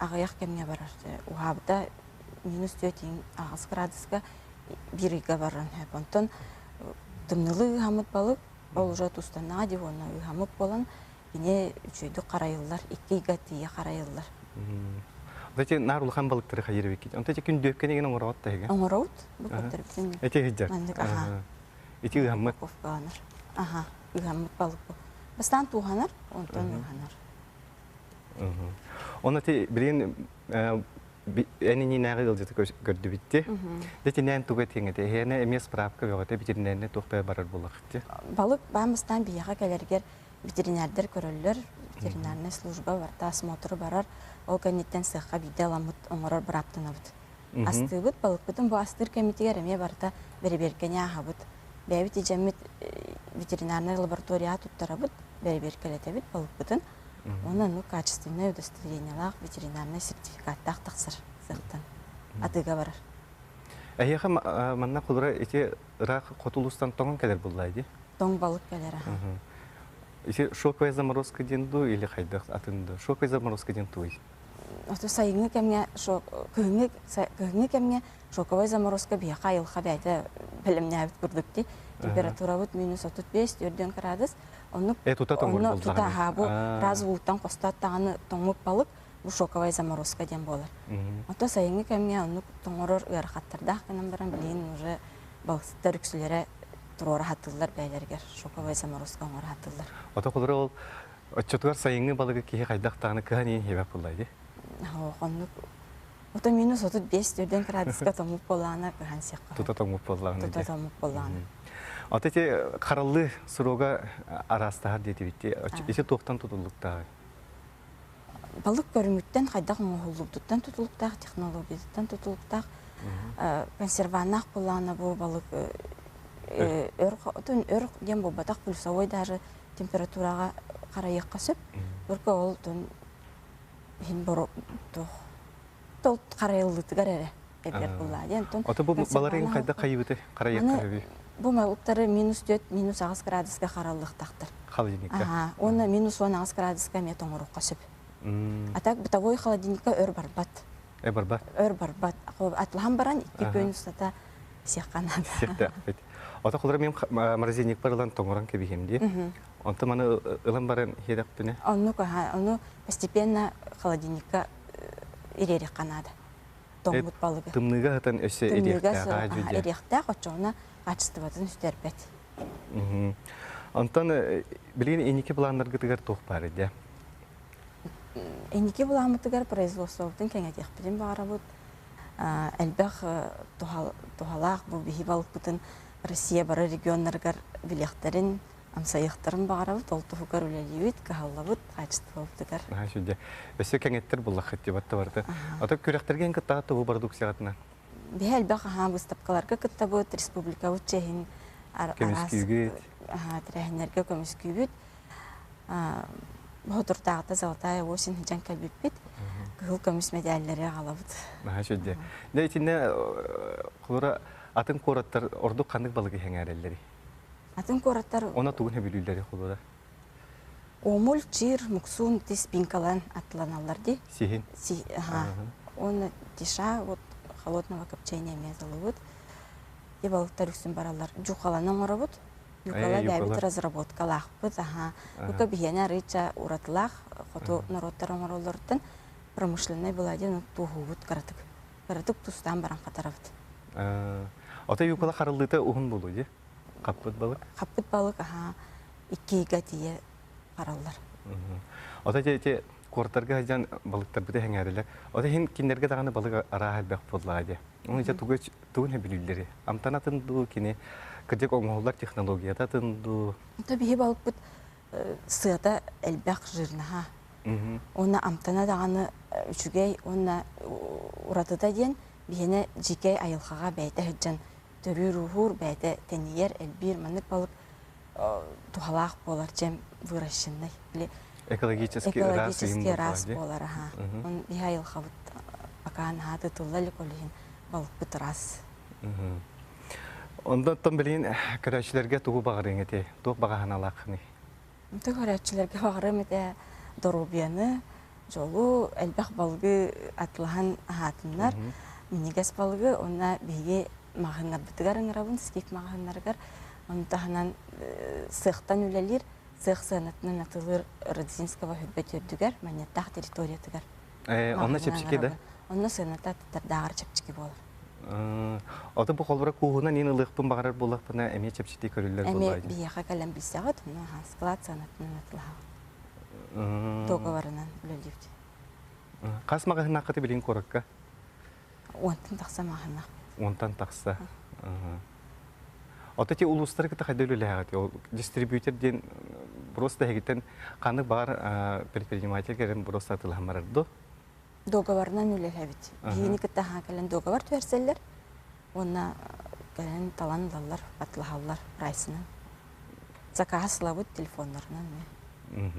аҕыйах кэмҥэ барар. Уһаабыта минус 4,8 градуска биир ыйга баран сөп. Онтон тымнылыы ыыһаммыт балык ол уже тустаннаҕа дии уонна ыыһаммыт буолан кини үчүгэйдик харайыллар, икки ыйга тиийэ харайыллар. Эти наар улахан балыктары хайыр эбиккит. Онто эти күндүөккэ деген оҥороот да эһиги? Оҥороут. Бу көттөрбүтүн. Эти ыһыдьар. Маннык аха. Ити ыһаммыт. Упаковкаланар. Аха, ыһаммыт балык бу. Бастаан тууһанар, онтон ыһанар. Оны ти билин эн иннинээҕи ыалдьыты көрдүбүтти. Дэтинээн туга этиэҥ этэ? Эһиэнэ эмиэ справка бөҕөтө ветеринарнай туох барар буоллахытти. Балык баан бастаан биһиэхэ кэлэригэр ветеринардар көрөллөр, ветеринарнай служба барыта осмотру барар, ол кэнниттэн сыахха биирдэ ыламмыт оҥорор бырааптанабыт. Астыыбыт, балыкпытын бу астыыр кэмитигэр эмиэ барыта бэрэбиэркэни ааһабыт. Бэйэбит идьэммит ветеринарнай лабораторияҕа туттарабыт, бэрэбиэркэлэтэбит балыкпытын. Уонна оннук качественнай удостоверениелаах ветеринарнай сертификаттаах тахсар сыахтан атыыга барар. Эһиэхэ манна холура ити ыраах хоту улуустан тоҥон кэлэр буоллаа дии? Тоҥ балык кэлэр аха. Ити шоковая заморозка диэн дуу или хайдах атын дуу? Шоковая заморозка диэн туой? Ото сайыҥҥы кэмҥэ кыһыҥҥы кыһыҥҥы кэмҥэ шоковая заморозка биһиэхэ айылҕа бэйэтэ бэлэмнээбит курдук дии. Температурабыт минус 35 төрдүөн градус. Оннук тута тоҥор онно тута аһаа бу раз ууттан хостоот даҕаны тоҥмут балык бу шоковая заморозка диэн буолар. Ото сайыҥҥы кэмҥэ оннук тоҥорор ыарахаттардаах гынан баран билигин уже балыксыттар үксүлэрэ туруора сатыыллар бэйэлэригэр шоковая заморозка оҥоро сатыыллар. Ото холоро ол оччотугар сайыҥҥы балыгы киһи хайдах даҕаны кыһан иин хиэбэт буоллай дии. Оннук Ото минус 35 төрдөн градуска тоҥмут буоллаҕына кыһан сиэххэ. Тута тоҥмут буоллаҕына. Тута тоҥмут буоллаҕына. Ото ити хараллыы срога араастаһар диэтибит. Ити туохтан тутуллуктааҕый? Балык көрүҥүттэн хайдах оҥоһуллубутуттан тутулуктаах, технологиятыттан тутулуктаах. Консерваннаах буоллаҕына бу балык өр өр диэн буолбатах плюсовой даже температураҕа харайыахха сөп. Только ол иһин туох тол харайыллыытыгар эрэ эбэр буоллаа диэн. Ото бу баларын хайдах хайыбыты харайыахха сөбүй? Бу малыктары минус 4, минус 8 градуска хараллыахтаахтар. Холодильникка. Ага, уонна минус 18 градуска эмиэ тоҥоруохха сөп. А так бытовой холодильникка өр барбат. Э барбат. Өр барбат. Атлаһан баран икки күн устата сиэххэ наада. Сиэхтээхпит. Ото холоро мен морозильник бар ылан тоҥорон кэбиһим дии. Онто маны ылан баран иһиэдэхпинэ. Оннук аха, ону постепенно холодильникка ириэриэххэ наада. Тоҥмут балыгы. Тымныыга сытан өссө ириэхтээх. Ириэхтээх, оччоҕуна качествотын сүтэрбэт. Онтон билигин инники планнаргытыгар туох баар идэ? Инники былааммытыгар производствобытын кэҥэтиэхпитин баҕарабыт. Элбэх туһалаах бу биһи балыкпытын Россия бары регионнарыгар билиэхтэрин, амсайыахтарын баҕарабыт. Ол туһугар үлэлиибит, кыһаллабыт, качествобытыгар. Наһаа сүдэ. Өссө кэҥэттэр буллаххыт дии батта барыта. Ото күрэхтэргэ эн кыттаҕыт бу продукцияҕытына? Биһи элбэх аһаа быыстапкаларга кыттабыт, республикабыт чэһин араас Көмүскүүгүт. тэрээһиннэргэ көмүскүүбүт. Боотурдааҕыта Золотая осень сылдьан кэлбиппит. Кыһыл көмүс мэдээллэри аҕалабыт. Наһаа сүдэ. Дьэ итиннэ холура. атын куораттар ордук ханнык балыгы сэҥээрэллэрий? Атын куораттар Она тугун сөбүлүүллэрий холура? Омул, чир, муксуун ти спинкалаан атланаллар ди. Сиһин. Си, ага. Он тиша вот холодного копчения эмиэ залыбыт. И балыктар үксүн бараллар. Жухаланы оҥоробут. Юкала бэйэбит разработкалаахпыт. Аха. Юка биһиэнэ арыыча уратылаах хоту норуоттар оҥороллоруттан промышленнай была диэн туоһуубут кыратык. Кыратык тустаан баран хатарабыт. Ото юкала харыллыыта уһун буолуо дии? Хаппыт балык? Хаппыт балык, аха, иккигэ тиийэ хараллар. Ото ити куортарга сылдьан балыктарбыты сэҥээрэллэр. Ото иһин кинилэргэ даҕаны балык арааһа элбэх буоллаҕа дии. Ону дьэ тугу тугун сөбүлүүллэрий? Амтан атын дуу, кини кырдьык оҥоһуллар технологията атын дуу? Ото биһи балыкпыт сыата элбэх жирнаһа. Уонна амтана даҕаны үчүгэй уонна уратыта диэн биһиэнэ дьикэй айылҕаҕа бэйэтэ сылдьан төрүүр-ууһуур, бэйэтэ тэнийэр, элбиир маннык балык туһалаах буолар чем выращенный. Или экологически ыраас экологически ыраас буолар аха. Он биһи айылҕабыт пока наһаа тытылла илик ол иһин балыкпыт ыраас. Онтон билигин көрөөччүлэргэ тугу баҕарыаҥ этэй? Туох баҕа санаалааххыный? Көрөөччүлэргэ баҕарыам этэ доруобуйаны, дьолу, элбэх балыгы атылаһан аһаатыннар. Минньигэс балыгы уонна биһиги маҕаһыыннарбытыгар ыҥырабын, скиф маҕаһыыннарыгар. Ону таһынан сыахтан үлэлиир, сыах сыанатынан атылыыр Родзинского хүрбэт үрдүгэр, Манньыттаах территориятыгар. Онно чэпчэки да? Онно сыаната аттардааҕар чэпчэки буолар. Ото бу холбура кууһунан иин ылыахпын баҕарар буоллахпына эмиэ чэпчэтии көрүллэр буоллаа Эмиэ биһиэхэ кэлэн билсэҕит, онно склад сыанатынан атылаһаҕыт. Договорынан үлэлиибит. Хас маҕаһыыннааххыты билин куоракка? Уонтан тахса маҕаһыыннаах. Уонтан тахса. Ото ти улуустары кытта хайда үлэлэһэҕит? Ол дистрибьютор диэн просто эһигиттэн ханнык баҕар предприниматель кэлэн просто атыылаһан барар дуо? Договорынан үлэлэһэбит. Биһигини кытта аһаа кэлэн договор түһэрсэллэр уонна кэлэн талан ылаллар, батылаһаллар прайсынан. Заказ ылабыт телефоннарынан эмиэ.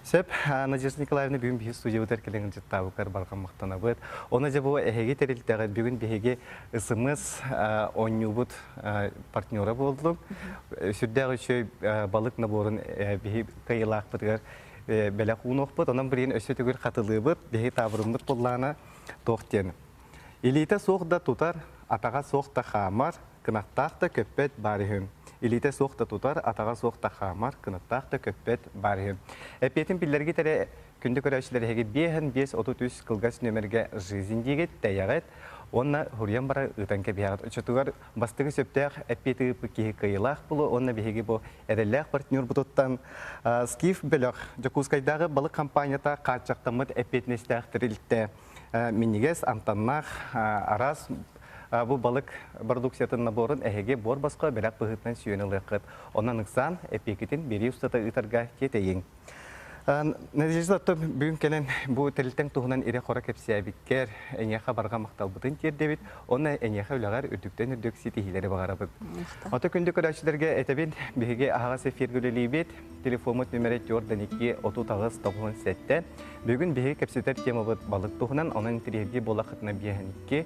Сөп, Надежда Николаевна бүгүн биһи студиябытыгар кэлэн ыалдьыттаабыккар барҕа махтанабыт. Оны дьэ бу эһиги тэрилтэҕит бүгүн биһиги СМС оонньуубут партнера буоллум. Сүрдээх үчүгэй балык наборун биһи кыайыылаахпытыгар бэлэх уунуохпут. Онон билигин өссө төгүл хатылыыбыт. Биһиги таабырыммыт буоллаҕына туох диэн. Илиитэ суох да тутар, атаҕа суох да хаамар, кынаттаах да көппөт баар үһү. Илиитэ суох да тутар, атаҕа суох да хаамар, кынаттаах да көппөт баар үһү. Эппиэтин биллэргит эрэ күндү көрөөччүлэр эһиги биэһэн 5 33 кылгас нүөмэргэ «Жизнь» диигит, тэйэҕит уонна хуруйан бара ыытан кэбиһэҕит. Оччотугар бастакы сөптөөх эппиэти ыыппыт киһи кыайыылаах буолуо уонна биһиги бу эрэллээх партнербутуттан Скиф бөлөх Дьокуускайдааҕы балык хампаанньата хааччахтаммыт эппиэтинэстээх тэрилтэ минньигэс амтаннаах араас бу балык продукциятын наборун эһиги буор босхо бэлэх быһыытынан сүүйэн ылыаххыт. Онон ыксаан эпиэкитин биэрии устата ыытарга тиэтэйиҥ. Надежда, бүгүн кэлэн бу тэрилтэҥ туһунан ирэ-хоро кэпсээбиккэр, эйиэхэ барҕа махталбытын тиэрдэбит уонна эйиэхэ үлэҕэр үрдүктэн үрдүк ситиһиилэри баҕарабыт. Ото күндү көрөөччүлэргэ этэбин, биһиги аһаҕас эфиргэ үлэлиибит. Телефоммут нүмерэ 4 2 38 97. Бүгүн биһиги кэпсэтэр темабыт балык туһунан, онон интэриэһиргии буоллаххытына 52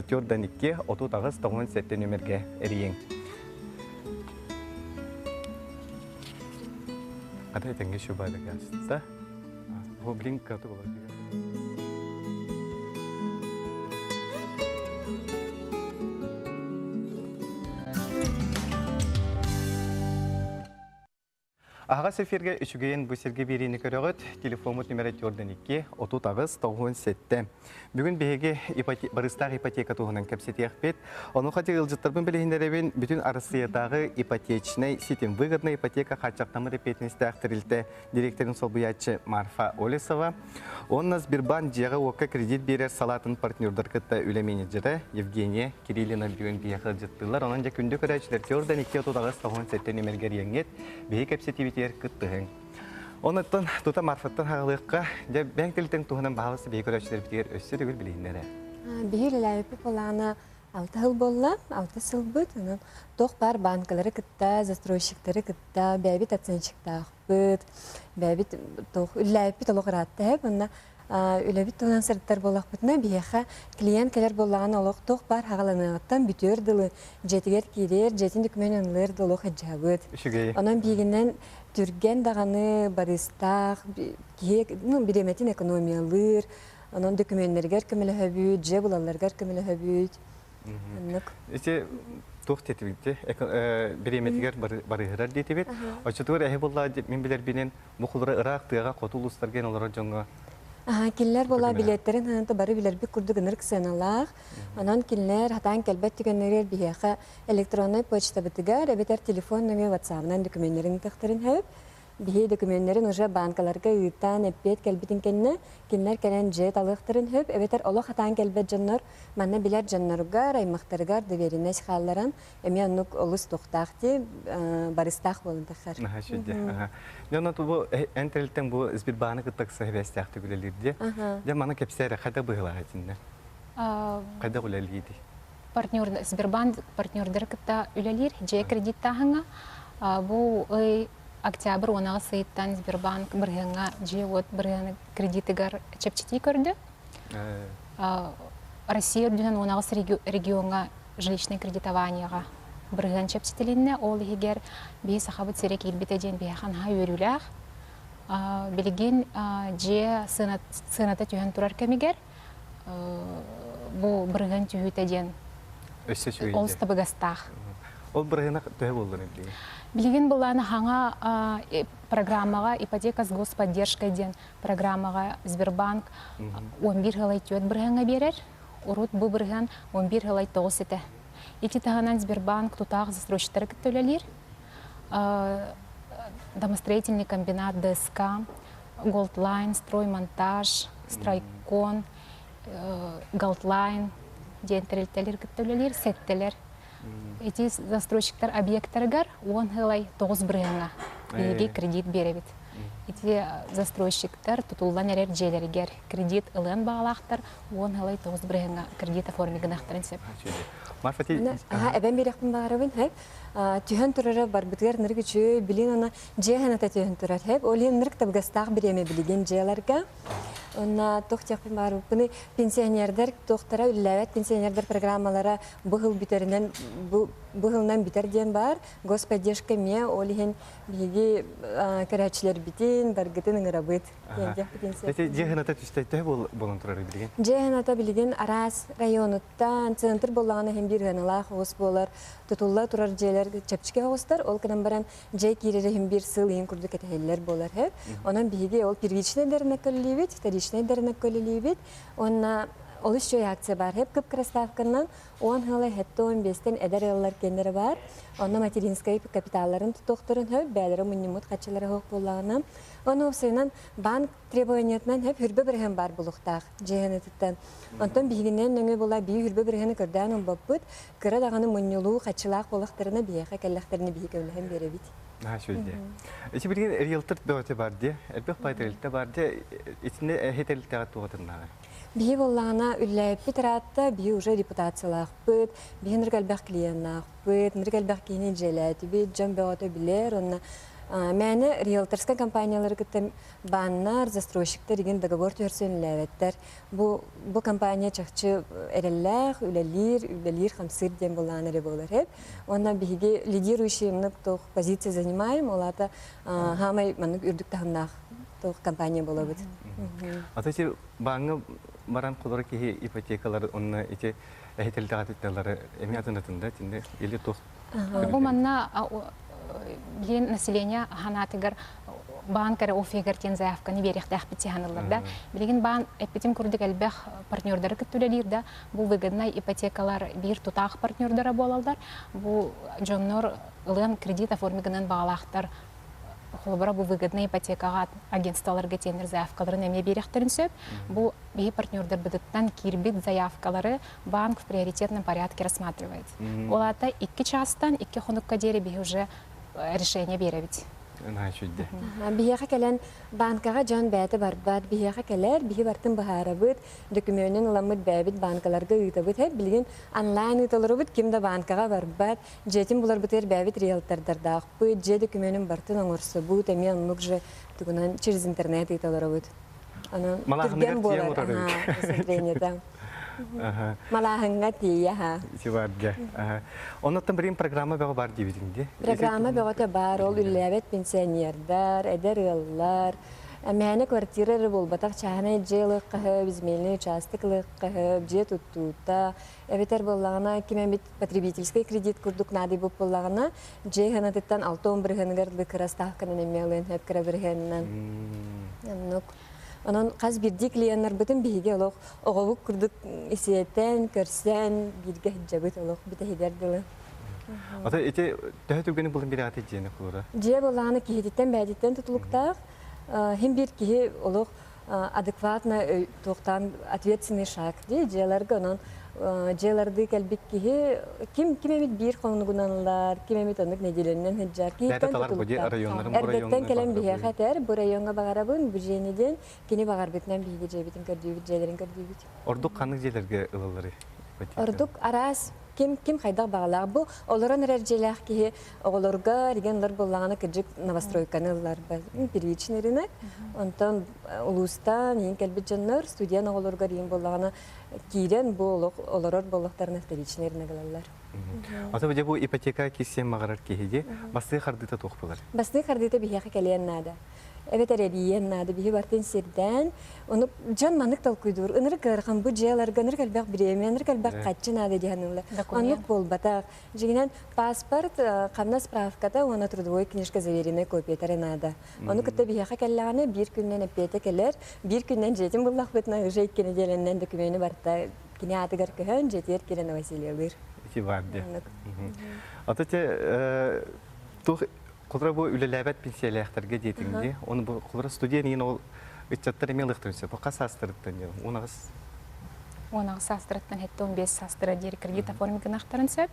4 2 38 97 нүмергэ эрийиҥ. Ата этэҥҥэ шубаадыгаста. Бу блин кату болар. Аһаҕас эфиргэ үчүгэйин бу сиргэ биэриини көрөҕүт. Телефоммут нүмерэ 42 38 97. Бүгүн биһиги барыстаах ипотека туһунан кэпсэтиэхпит. Онуоха ыалдьыттарбын билиһиннэрэбин бүтүн Арассыыйатааҕы ипотечнай ситим выгодная ипотека хааччахтаммыт эппиэтинэстээх тэрилтэ директорын солбуйааччы Марфа Олесова уонна Сбербанк дьиэҕэ-уокка кредит биэрэр салаатын партнердар кытта үлэ менеджерэ Евгения Кириллина бүгүн биһиэхэ ыалдьыттыыллар. Онон дьэ күндү көрөөччүлэр 4 2 38 97 нүмергэ эрийэҥҥит биһиги кэпсэтиибитигэр кыттыһыҥ. Онуттан тута Марфаттан хаҕалыахха, дьэ бэйэҥ тилтэн туһунан баһаалыста биһиги көрөөччүлэрбитигэр өссө төгүл билиһиннэрэ. Биһи үлэлээбиппит былаана алта сыл буолла, алта сылбыт. Онон туох баар банкалары кытта, застройщиктары кытта бэйэбит оценщиктаахпыт, бэйэбит туох үлэлээбиппит олох ыраатта эһэп. Онно Үлэбит туһунан сырыттар буоллахпытына, биһиэхэ клиент кэлэр буоллаҕына олох туох баар хаҕаланыаҕыттан бүтүөр дылы дьиэтигэр киирэр, дьиэтин документ ылыар дылы олох ыдьаабыт. Үчүгэй. Онон биигинэн түргэн даҕаны барыыстаах, киһи ну, бириэмэтин экономиялыыр, онон документнэригэр көмөлөһөбүт, дьиэ булалларыгар көмөлөһөбүт. Оннук. Ити туох диэтибит бириэмэтигэр барыһырар диэтибит. Оччотугар эһи булла мин билэрбинэн бу холура ыраах тыаҕа хоту улуустарга олорор дьоҥҥо Кинилэр буола билиэттэрин хаһан бары билэрбит курдук ынырык сыаналаах. Онон кинилэр хатаан кэлбэт түгэннэригэр биһиэхэ электроннай почтабытыгар эбэтэр телефон нөҥүө ватсабынан документнарын ыытыахтарын сөп. Биһи документнарын уже банкаларга ыытан эппиэт кэлбитин кэннэ кинилэр кэлэн дьиэ талыахтарын сөп эбэтэр олох хатаан кэлбэт дьоннор манна билэр дьонноругар, аймахтарыгар доверенность хаалларан эмиэ оннук олус туохтаах дии барыстаах буолан тахсар. Наһаа үчүгэй. Дьэ онон бу эн тэрилтэн бу Сбербааны кытта ыкса сибээстээхтик үлэлиир дии. Дьэ маны кэпсээ эрэ хайдах быһыылаах итиннэ? Хайдах үлэлиирий? Партнер Сбербанк партнердары кытта үлэлиир дьиэ кредиттааһыҥҥа. Бу ый октябрь уонаҕыс ыйыттан Сбербанк бырыһыаҥҥа дьиэ-уот бырыһыаны кредитыгар чэпчэтии көрдө. Россия үрдүнэн уонаҕыс региоҥҥа жилищнай кредитованиеҕа бырыһыан чэпчэтилиннэ. Ол иһигэр биһи Сахабыт сирэ киирбитэ диэн биһиэхэ наһаа үөрүүлээх. Билигин дьиэ сыаната түһэн турар кэмигэр бу бырыһыан түһүүтэ диэн Өссө үчүгэй олус табыгастаах. Ол бырыһыана төһө буоллун билигин? Билигин былааны хаҥа программаҕа ипотека с господдержкой диэн программаҕа Сбербанк 11 сылай 4 бырыһыаҥҥа биэрэр. Урут бу бырыһыан 11 сылай 9 этэ. Ити таһынан Сбербанк тутаах застройщиктары кытта үлэлиир. Домостроительный комбинат ДСК, Голдлайн, строймонтаж, Стройкон, Голдлайн диэн тэрилтэлэр кытта үлэлиир, сэттэлэр. Ити застройщиктар объектарыгар 10 сылай 9 бырыһыаҥҥа биһиги кредит биэрэбит. Ити застройщиктар тутуллан эрэр дьиэлэригэр кредит ылыан баҕалаахтар 10 сылай 9 бырыһыаҥҥа кредит оформи гынахтарын сөп. Марфа, Аха, эбэн биэрэхпин баҕарабын, хэп. Түһэн турара барбытыгар нырык үчүгэй, билин ана дьиэ ханата түһэн турар, хэп. Ол иһин нырык табыгастаах бириэмэ билигин дьиэлэргэ. Онна туох диэхпин баарбыппыный, пенсионердар туохтара үлэлээбэт пенсионердар программалара бу сыл бүтэринэн бу бу сылынан бүтэр диэн баар. Господдержка эмиэ ол иһин биһиги көрөөччүлэрбитин баргытын ыҥырабыт. Эти дьиэ ханата түстэ төһө буолан турар билигин? Дьиэ ханата билигин араас районуттан центр буоллаҕына иһин биир ыаналаах оҕус буолар. Тутулла турар дьиэлэр чэпчэки оҕустар, ол гынан баран дьиэ киирэр иһин биир сыл иһин курдук кэтэһэллэр буолар һэп. Онон биһиги ол первичный дэринэк көлүлүүбүт, вторичный дэринэк көлүлүүбүт. Уонна олус үчүгэй акция баар һэп кып-кыра ставканан 10 сыла 75-тэн эдэр ыаллар киэннэрэ баар. Онно материнскай капиталларын тутуохтарын хөп, бээлэрэ мунньуммут хаччылара суох буоллаҕына. Ону уопсайынан банк требованиятынан хөп хүрбэ бырыһыан баар булуохтаах дьиэһэнэтиттэн. Онтон биһигинэн нөҥүө була бии хүрбэ бырыһыаны көрдөөн ылбаппыт, кыра даҕаны мунньулуу хаччылаах буоллахтарына биһиэхэ кэллэхтэринэ биһи көмөлөһөн биэрэбит. Наһаа үчүгэй дии. Ити билигин риэлтор бөҕөтө бар дии, элбэх баай тэрилтэ бар дии, итиннэ эһи тэрилтэҕэ туох атыннааҕый? Биһи буоллаҕына үллээппит ыраатта, биһи уже репутациялаахпыт, биһи ынырык элбэх клиеннаахпыт, ынырык элбэх киһини дьиэлээтибит, дьон бөҕөтө билэр уонна мээнэ риэлторскай компаниялары кытта бааннар, застройщиктар игин договор түһэрсэн үлэлээбэттэр. Бу бу компания чахчы эрэллээх, үлэлиир, үлэлиир-хамсыыр диэн былаан эрэ буолар эбит. Уонна биһиги лидирующий туох позиция занимаем, ол аата хаамай маннык үрдүк таһымнаах туох компания буолабыт. Ата ити бааҥҥа баран холоро киһи ипотекалар онно ити эһителтэҕэтитталары эмиэ атын да итиннэ или туох Бу манна билин население ханаатыгар баан кэрэ офигар диэн заявканы биэриэхтээхпит сыһаныллар да. Билигин баан эппитим курдук элбэх партнердары кытта үлэлиир да, бу выгоднай ипотекалар биир тутаах партнердара буолаллар. Бу дьоннор ылыан кредит оформи гынан баҕалаахтар холобура бу выгоднай ипотекаҕа агентстволарга тиэннэр заявкаларын эмиэ биэриэхтэрин сөп. Бу биһи партнердарбытыттан киирбит заявкалары банк в приоритетном порядке рассматривает. Ол аата икки чаастан икки хонукка диэри биһи уже решение биэрэбит. Биһиэхэ кэлэн банкаҕа дьон бэйэтэ барбат, биһиэхэ кэлэр, биһи бартын быһаарабыт, дөкүмүөнүн ыламмыт бэйэбит банкаларга ыытабыт. Һэ, билигин онлайн ыыталарыбыт, ким да банкаҕа барбат, дьиэтин буларбытыгар бэйэбит риэлтордардаахпыт, дьиэ дөкүмүөнүн бартын оҥорсобут, эмиэ оннук же тугунан через интернет ыыталарыбыт. Онон түргэн буолар осмотрениета. Малааһыҥҥа тиийэ ха. Ити барга. Оннуттан билигин программа бөҕө бар диэбитиҥ дии. Программа бөҕөтө бар, ол үлэлээбэт пенсионердар, эдэр ыаллар, мээнэ квартира эрэ буолбатах чааһынай дьиэ ылыахха, земельный участок ылыахха, дьиэ туттуута, эбэтэр буоллаҕына ким эмит потребительский кредит курдук наадыйбыт буоллаҕына, дьиэ сыанатыттан 60 бырыһыаныгар дылы кыра ставканан эмиэ ылыан сөп кыра бырыһыанынан. Оннук. Онон хас биирдии клиеннарбытын биһиги олох оҕобут курдук исиэтэн, көрсөн, бииргэ сылдьабыт олох бүтэһигэр дылы. Ата ити төһө түргэни булан бирэҕит дьиэни кулура? Дьиэ былааны киһититтэн бэйэтиттэн тутулуктаах. Хим биир киһи олох адекватно туохтаан ответственный шаг дии дьиэлэргэ онон дьиэлэрдии кэлбит киһи ким ким эмит биир хонугунан ылар, ким эмит оннук нэдиэлэнэн сылдьар. Киһиттэн тутулуктаах. Эрдэттэн кэлэн биһиэхэ этэр, бу райоҥҥа баҕарабын, бу дьиэни диэн кини баҕарбытынан биһиги дьиэбитин көрдүүбүт, дьиэлэрин көрдүүбүт. Ордук ханнык дьиэлэргэ ылалларый? Ордук араас ким ким хайдах баҕалаах. Бу олорон эрэр дьиэлээх киһи оҕолорго регионлар буоллаҕына кырдьык новостройканы ыллар первичный рынок. Онтон улуустан иин кэлбит дьоннор студент оҕолоругар иин буоллаҕына киирэн бу олох олорор буоллахтарына вторичный рынок ылаллар. Ата бу ипотека киссиэн маҕарар киһи ди бастыы хардыыта туох буолар? Бастыы хардыыта биһиэхэ кэлиэн наада. Эбэтэр эрийиэн наада. Биһи бартын сирдээн, ону дьон маннык толкуйдуур. Ынырык ыарахан бу дьиэлэргэ ынырык элбэх бириэмэ, ынырык элбэх хаччы наада диэн ылла. Оннук буолбатах. Дьиҥинэн паспорт, хамнас справката уонна трудовой книжка заверенной копиятара наада. Ону кытта биһиэхэ кэллэҕинэ биир күннэн эппиэтэ кэлэр, биир күннэн дьиэтин буллахпытына уже икки нэдиэлэннэн докумены барыта кини аатыгар көһөн дьиэтигэр киирэн Василиялыыр. Ити бар дии. Ата те туох Кулра бу үлэлээбэт пенсиялээхтэргэ диэтиҥ дии. Оны бу кулра студия иин ол ыччаттар эмиэ ылыахтарын сөп. Хас саастарыттан диэн? 18 18 саастарыттан 75 саастара диэри кредит оформи гынахтарын сөп.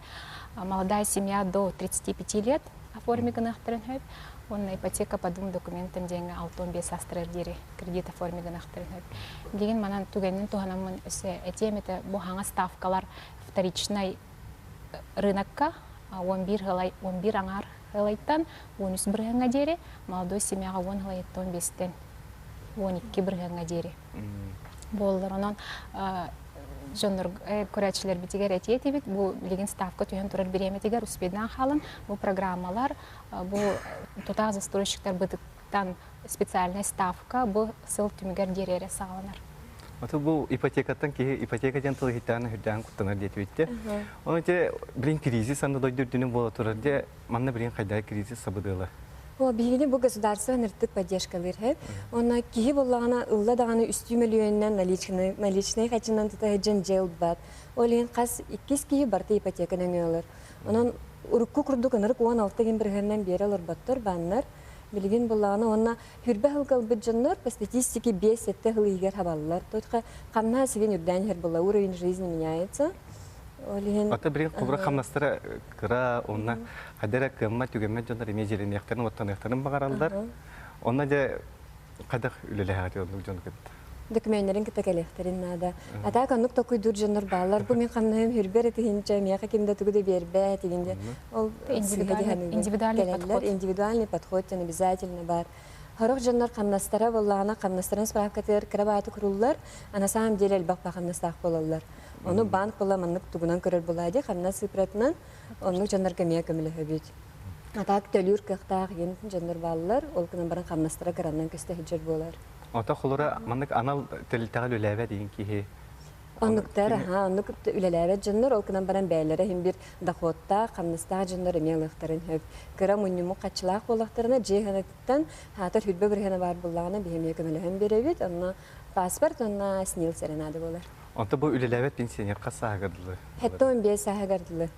Молодая семья до 35 лет оформи гынахтарын сөп. Уонна ипотека по двум документам диэҥҥэ 65 саастарар диэри кредит оформи гынахтарын сөп. Билигин манан түгэнин туһанаммын өссө этиэм этэ бу хаҥас ставкалар вторичнай рынокка 11 ылай 11 аҥаар ылайтан 13 бырыһыаҥҥа диэри, молодой семьяҕа 10 ылайыттан 15-тэн 12 бырыһыаҥҥа диэри буоллар. Онон дьоннор көрөөччүлэрбитигэр этиэ этибит, бу билигин ставка түһэн турар бириэмэтигэр успейдаан хаалан бу программалар, бу тутаах застройщиктар бытыктан специальная ставка бу сыл түмүгэр диэри эрэ саҕаланар. Ото бу ипотекаттан киһи ипотека диэн тыл иһиттэҕинэ үрдээн куттанар диэтибитте. Оны те билин кризис анны дойду үрдүнэн буола турар де манна билин хайдаа кризис сабыдыала. О, биһигини бу государство ыныртык поддержкалыыр хэп. Онно киһи буоллаҕына ылла даҕаны үстүү мөлүйүөнүнэн наличный, наличный хачынан тута сылдьан дьиэ ылбат. Ол иһин хас иккис киһи барыта ипотека нөҥүө ылар. Онон урукку курдук ынырык 16 гин бырыһыанынан биэрэ олорботтор бааннар. Билигин буллаҕына уонна хүрбэ сылга ылбыт дьоннор по статистике 5-7 сыл иһигэр хабаллар. Только хамнаа сигин үрдээн иһэр буолла, уровень жизни меняется. Ол иһин Ата билигин кубра хамнастара кыра, онно хайдара кыамма түгэммэт дьоннор эмиэ дьиэлэниэхтэрин, уоттаныахтарын баҕараллар. Онно дьэ хайдах үлэлэһэҕит оннук дьону кытта? Докуменнарын кытта кэлиэхтэрин наада. А так оннук токуйдуур дьоннор бааллар. Бу мин хамнаһым хүрбэр этиһинчэ, миэхэ ким да тугу да биэрбэт игин Ол индивидуальный подход. Индивидуальный подход диэн обязательно бар. Сорох дьоннор хамнастара буоллаҕына хамнастарын справкатыгар кыра бааты куруллар, а на самом деле элбэх хамнастаах буолаллар. Ону банк була маннык тугунан көрөр буолаа дии, хамнас цифратынан оннук дьоннорго эмиэ көмөлөһөбүт. А так төлүүр кыахтаах иин дьоннор бааллар, ол гынан баран хамнастара кыраннан көстө сылдьар буолар. Ото холура маннык анал тэрилтэҕэ үлэлээбэт диэн киһи Оннуктар, аха, оннук үлэлээбэт дьоннор, ол гынан баран бэйэлэрэ иһин биир доходтаах, хамнастаах дьоннор эмиэ ылыахтарын сөп. Кыра мунньуммут хаччылаах буоллахтарына, дьиэ ыһанатыттан хаатар хүрбэ бырыһыана баар буоллаҕына, биһи эмиэ көмөлөһөн биэрэбит. Онно паспорт уонна СНИЛС эрэ наада буолар. Онто бу үлэлээбэт пенсионер хас сааһыгар дылы? 75 сааһыгар дылы.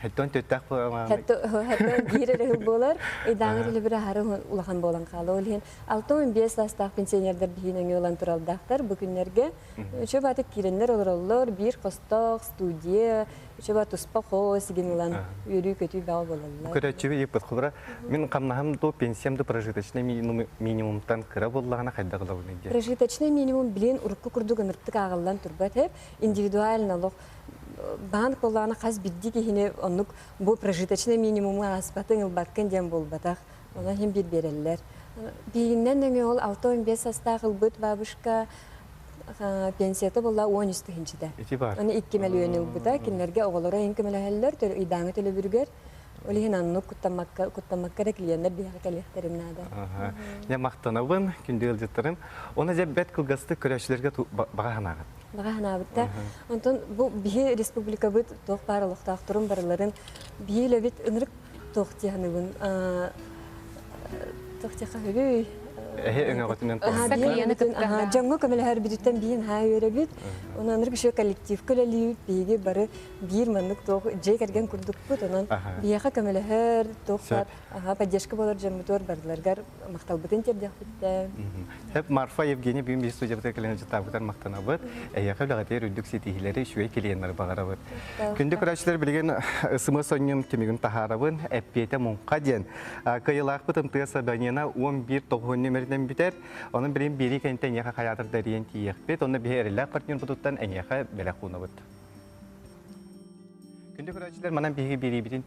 Хэттон төттөөх Хэттон биир эрэ сыл буолар. Ыйдааҥы төлөбүр аһары улахан буолан хаалар. Ол иһин 65 саастаах пенсионердар биһиин өҥө ылан туралдаахтар бу күннэргэ. Үчүгэй баатык киирэннэр олороллор, биир хостоох студия, үчүгэй туспа хос игин ылан үөрүү-көтүү бөҕө буолаллар. Көрөөччүбү ыйыппыт холобура мин хамнаһым до пенсиям до прожиточный минимумтан кыра буоллаҕына хайдах ылабыный диэн. Прожиточный минимум билин урукку курдук ыныртык ааҕыллан турбат эп индивидуально олох банк буоллаҕына хас биирдии киһини оннук бу прожиточный минимуму ааспатыҥ ылбаккын диэн буолбатах. Онон иһин биир биэрэллэр. Биһигиннэн өҥө ол 65 састаах ылбыт бабушка пенсията буолла 13 тыһыынчата. Ити бар. Аны 2 мөлүйүөн ылбыта. Кинилэргэ оҕолоро иһин көмөлөһөллөр, ыйдааҥы төлөбүрүгэр. Ол иһин аннык куттаммакка, куттаммакка эрэ клиеннэр биһиэхэ кэлиэхтэрин наада. Дьэ махтанабын, күндү ыалдьыттарым. Оны дьэ бэрт кылгастык көрөөччүлэргэ баҕа санааҕыт. Баҕа санаабытта. Онтон бу биһи республикабыт туох баар олохтоохторун барыларын биһи үлэбит ынырык туох дии саныыбын. Туох диэххэ сөбүй? Эһи өҥөҕүтүнэн Дьоҥҥо көмөлөһөрбүтүттэн биһин хаа үөрэбит. Онон ынырык үчүгэй коллективка үлэлиибит. Биһиги бары биир маннык туох дьиэ кэргэн курдукпут. Онон биһиэхэ көмөлөһөр, туох баар поддержка буолар дьоммутугар барыларыгар махталбытын тиэрдиэхпиттэ. Сөп, Марфа Евгений бүгүн биһи студиябытыгар кэлэн ыалдьыттаабытыгар махтанабыт. Эйиэхэ үлэҕитигэр үрдүк ситиһиилэри, үчүгэй клиеннары баҕарабыт. Күндү көрөөччүлэр билигин ысымы сонньум түмүгүн таһаарабын. Эппиэтэ муҥха диэн. Кыайыылаахпыт МТС абонена 11 тоҕуһун нүмеринэн бүтэр. Онон билигин биэрии кэнниттэн эйиэхэ хайаатар да эрийэн тиийиэхпит. Онно биһи эрэллээх партнербутуттан эйиэхэ бэлэх уунабыт. Күндү көрөөччүлэр, манан биһиги биэриибитин.